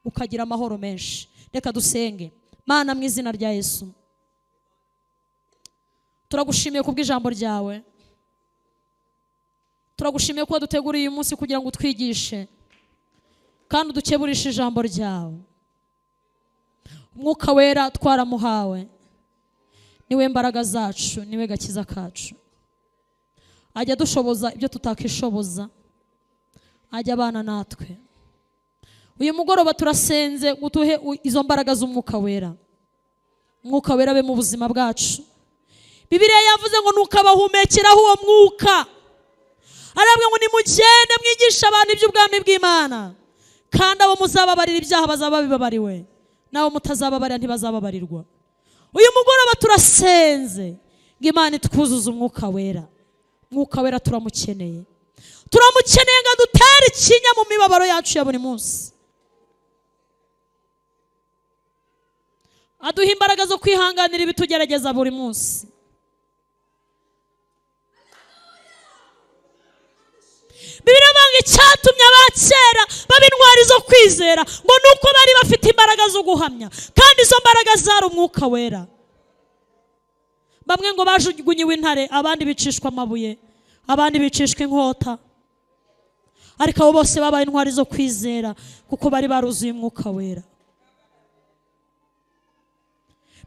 Speaker 1: ukagira amahoro menshi. Reka dusenge. Mana, mu izina rya Yesu, turagushimiye kubw'ijambo ryawe. Turagushimiye ko waduteguriye uyu munsi kugira ngo utwigishe kandi udukeburishe ijambo ryawe. Umwuka wera twaramuhawe, niwe mbaraga zacu, niwe gakiza kacu. Ajya dushoboza ibyo tutakishoboza, ajya abana natwe. Uyu mugoroba turasenze utuhe izo mbaraga z'umwuka wera. Umwuka wera abe mu buzima bwacu. Bibiliya yavuze ngo nukabahumekeraho uwo mwuka. Arabwira ngo nimugende mwigisha abantu iby'ubwami bw'Imana, kandi abo muzababarira ibyaha bazaba bibabariwe, nabo mutazababarira ntibazababarirwa. Uyu mugoroba turasenze ngo Imana itwuzuze umwuka wera. Umwuka wera turamukeneye, turamukeneye ngo adutere ikinya mu mibabaro yacu ya buri munsi, aduha imbaraga zo kwihanganira ibitugerageza buri munsi. Bibiliya ivuga icyatumye abakera baba intwari zo kwizera ngo nuko bari bafite imbaraga zo guhamya, kandi izo mbaraga zari umwuka wera. Bamwe ngo bajugunyiwe intare, abandi bicishwa amabuye, abandi bicishwa inkota, ariko abo bose babaye intwari zo kwizera kuko bari baruzuye umwuka wera.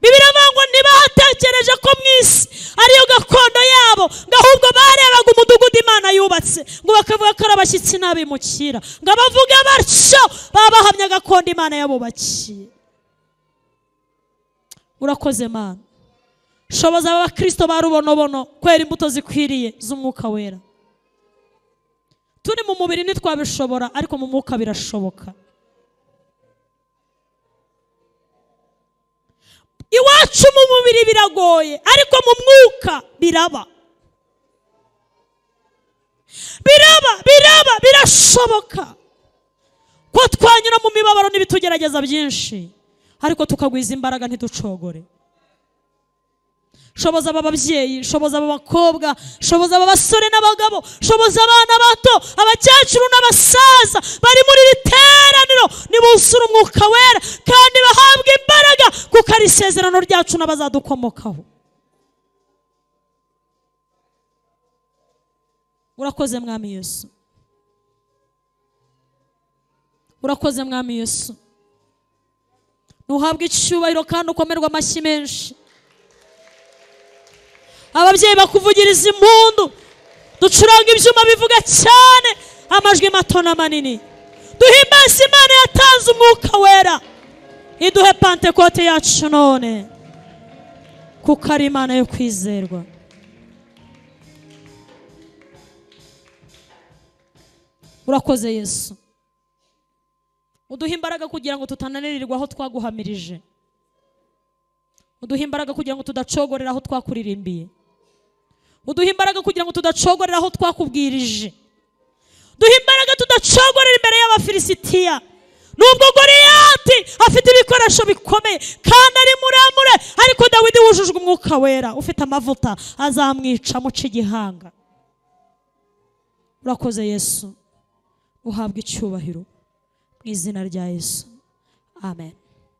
Speaker 1: Bibiliya ivuga ngo ntibatekereje ko mu isi ariyo gakondo yabo, ngo ahubwo barebaga umudugudu Imana yubatse, ngo bakavuga ko ari abashyitsi n'abimukira, ngo abavuge batyo baba bahamya gakondo Imana yabubakiye. Urakoze Mana, shoboza aba bakristo ba rubonobono kwera imbuto zikwiriye z'umwuka wera. Turi mu mubiri ntitwabishobora, ariko mu mwuka birashoboka. Iwacu mu mubiri biragoye, ariko mu mwuka biraba. Biraba, biraba, birashoboka ko twanyura mu mibabaro n'ibitugerageza byinshi, ariko tukagwiza imbaraga ntiducogore. Shoboza aba babyeyi, shoboza aba bakobwa, shoboza aba basore n'abagabo, shoboza abana bato, abakecuru n'abasaza bari muri iri teraniro, nibuzure umwuka wera kandi bahabwe imbaraga, kuko ari isezerano ryacu n'abazadukomokaho. Urakoze Mwami Yesu, urakoze Mwami Yesu. Nuhabwe icyubahiro kandi ukomerwe amashyi menshi. Ababyeyi bakuvugiriza impundu, ducuranga ibyuma bivuga cyane, amajwi mato n'amanini. Duhimbaze Imana yatanze umwuka wera, iduhe Pantekote yacu none, kuko ari Imana yo kwizerwa. Urakoze Yesu, uduhe imbaraga kugira ngo tutananirirwa aho twaguhamirije, uduhe imbaraga kugira ngo tudacogorera aho twakuririmbiye, uduhe imbaraga kugira ngo tudacogorera aho twakubwirije, duhe imbaraga tudacogorera imbere y'Abafilisitiya. Nubwo Goliyati afite ibikoresho bikomeye kandi ari muremure, ariko Dawidi wujujwe umwuka wera ufite amavuta azamwica amuca igihanga. Urakoze Yesu, uhabwe icyubahiro mu izina rya Yesu, amen.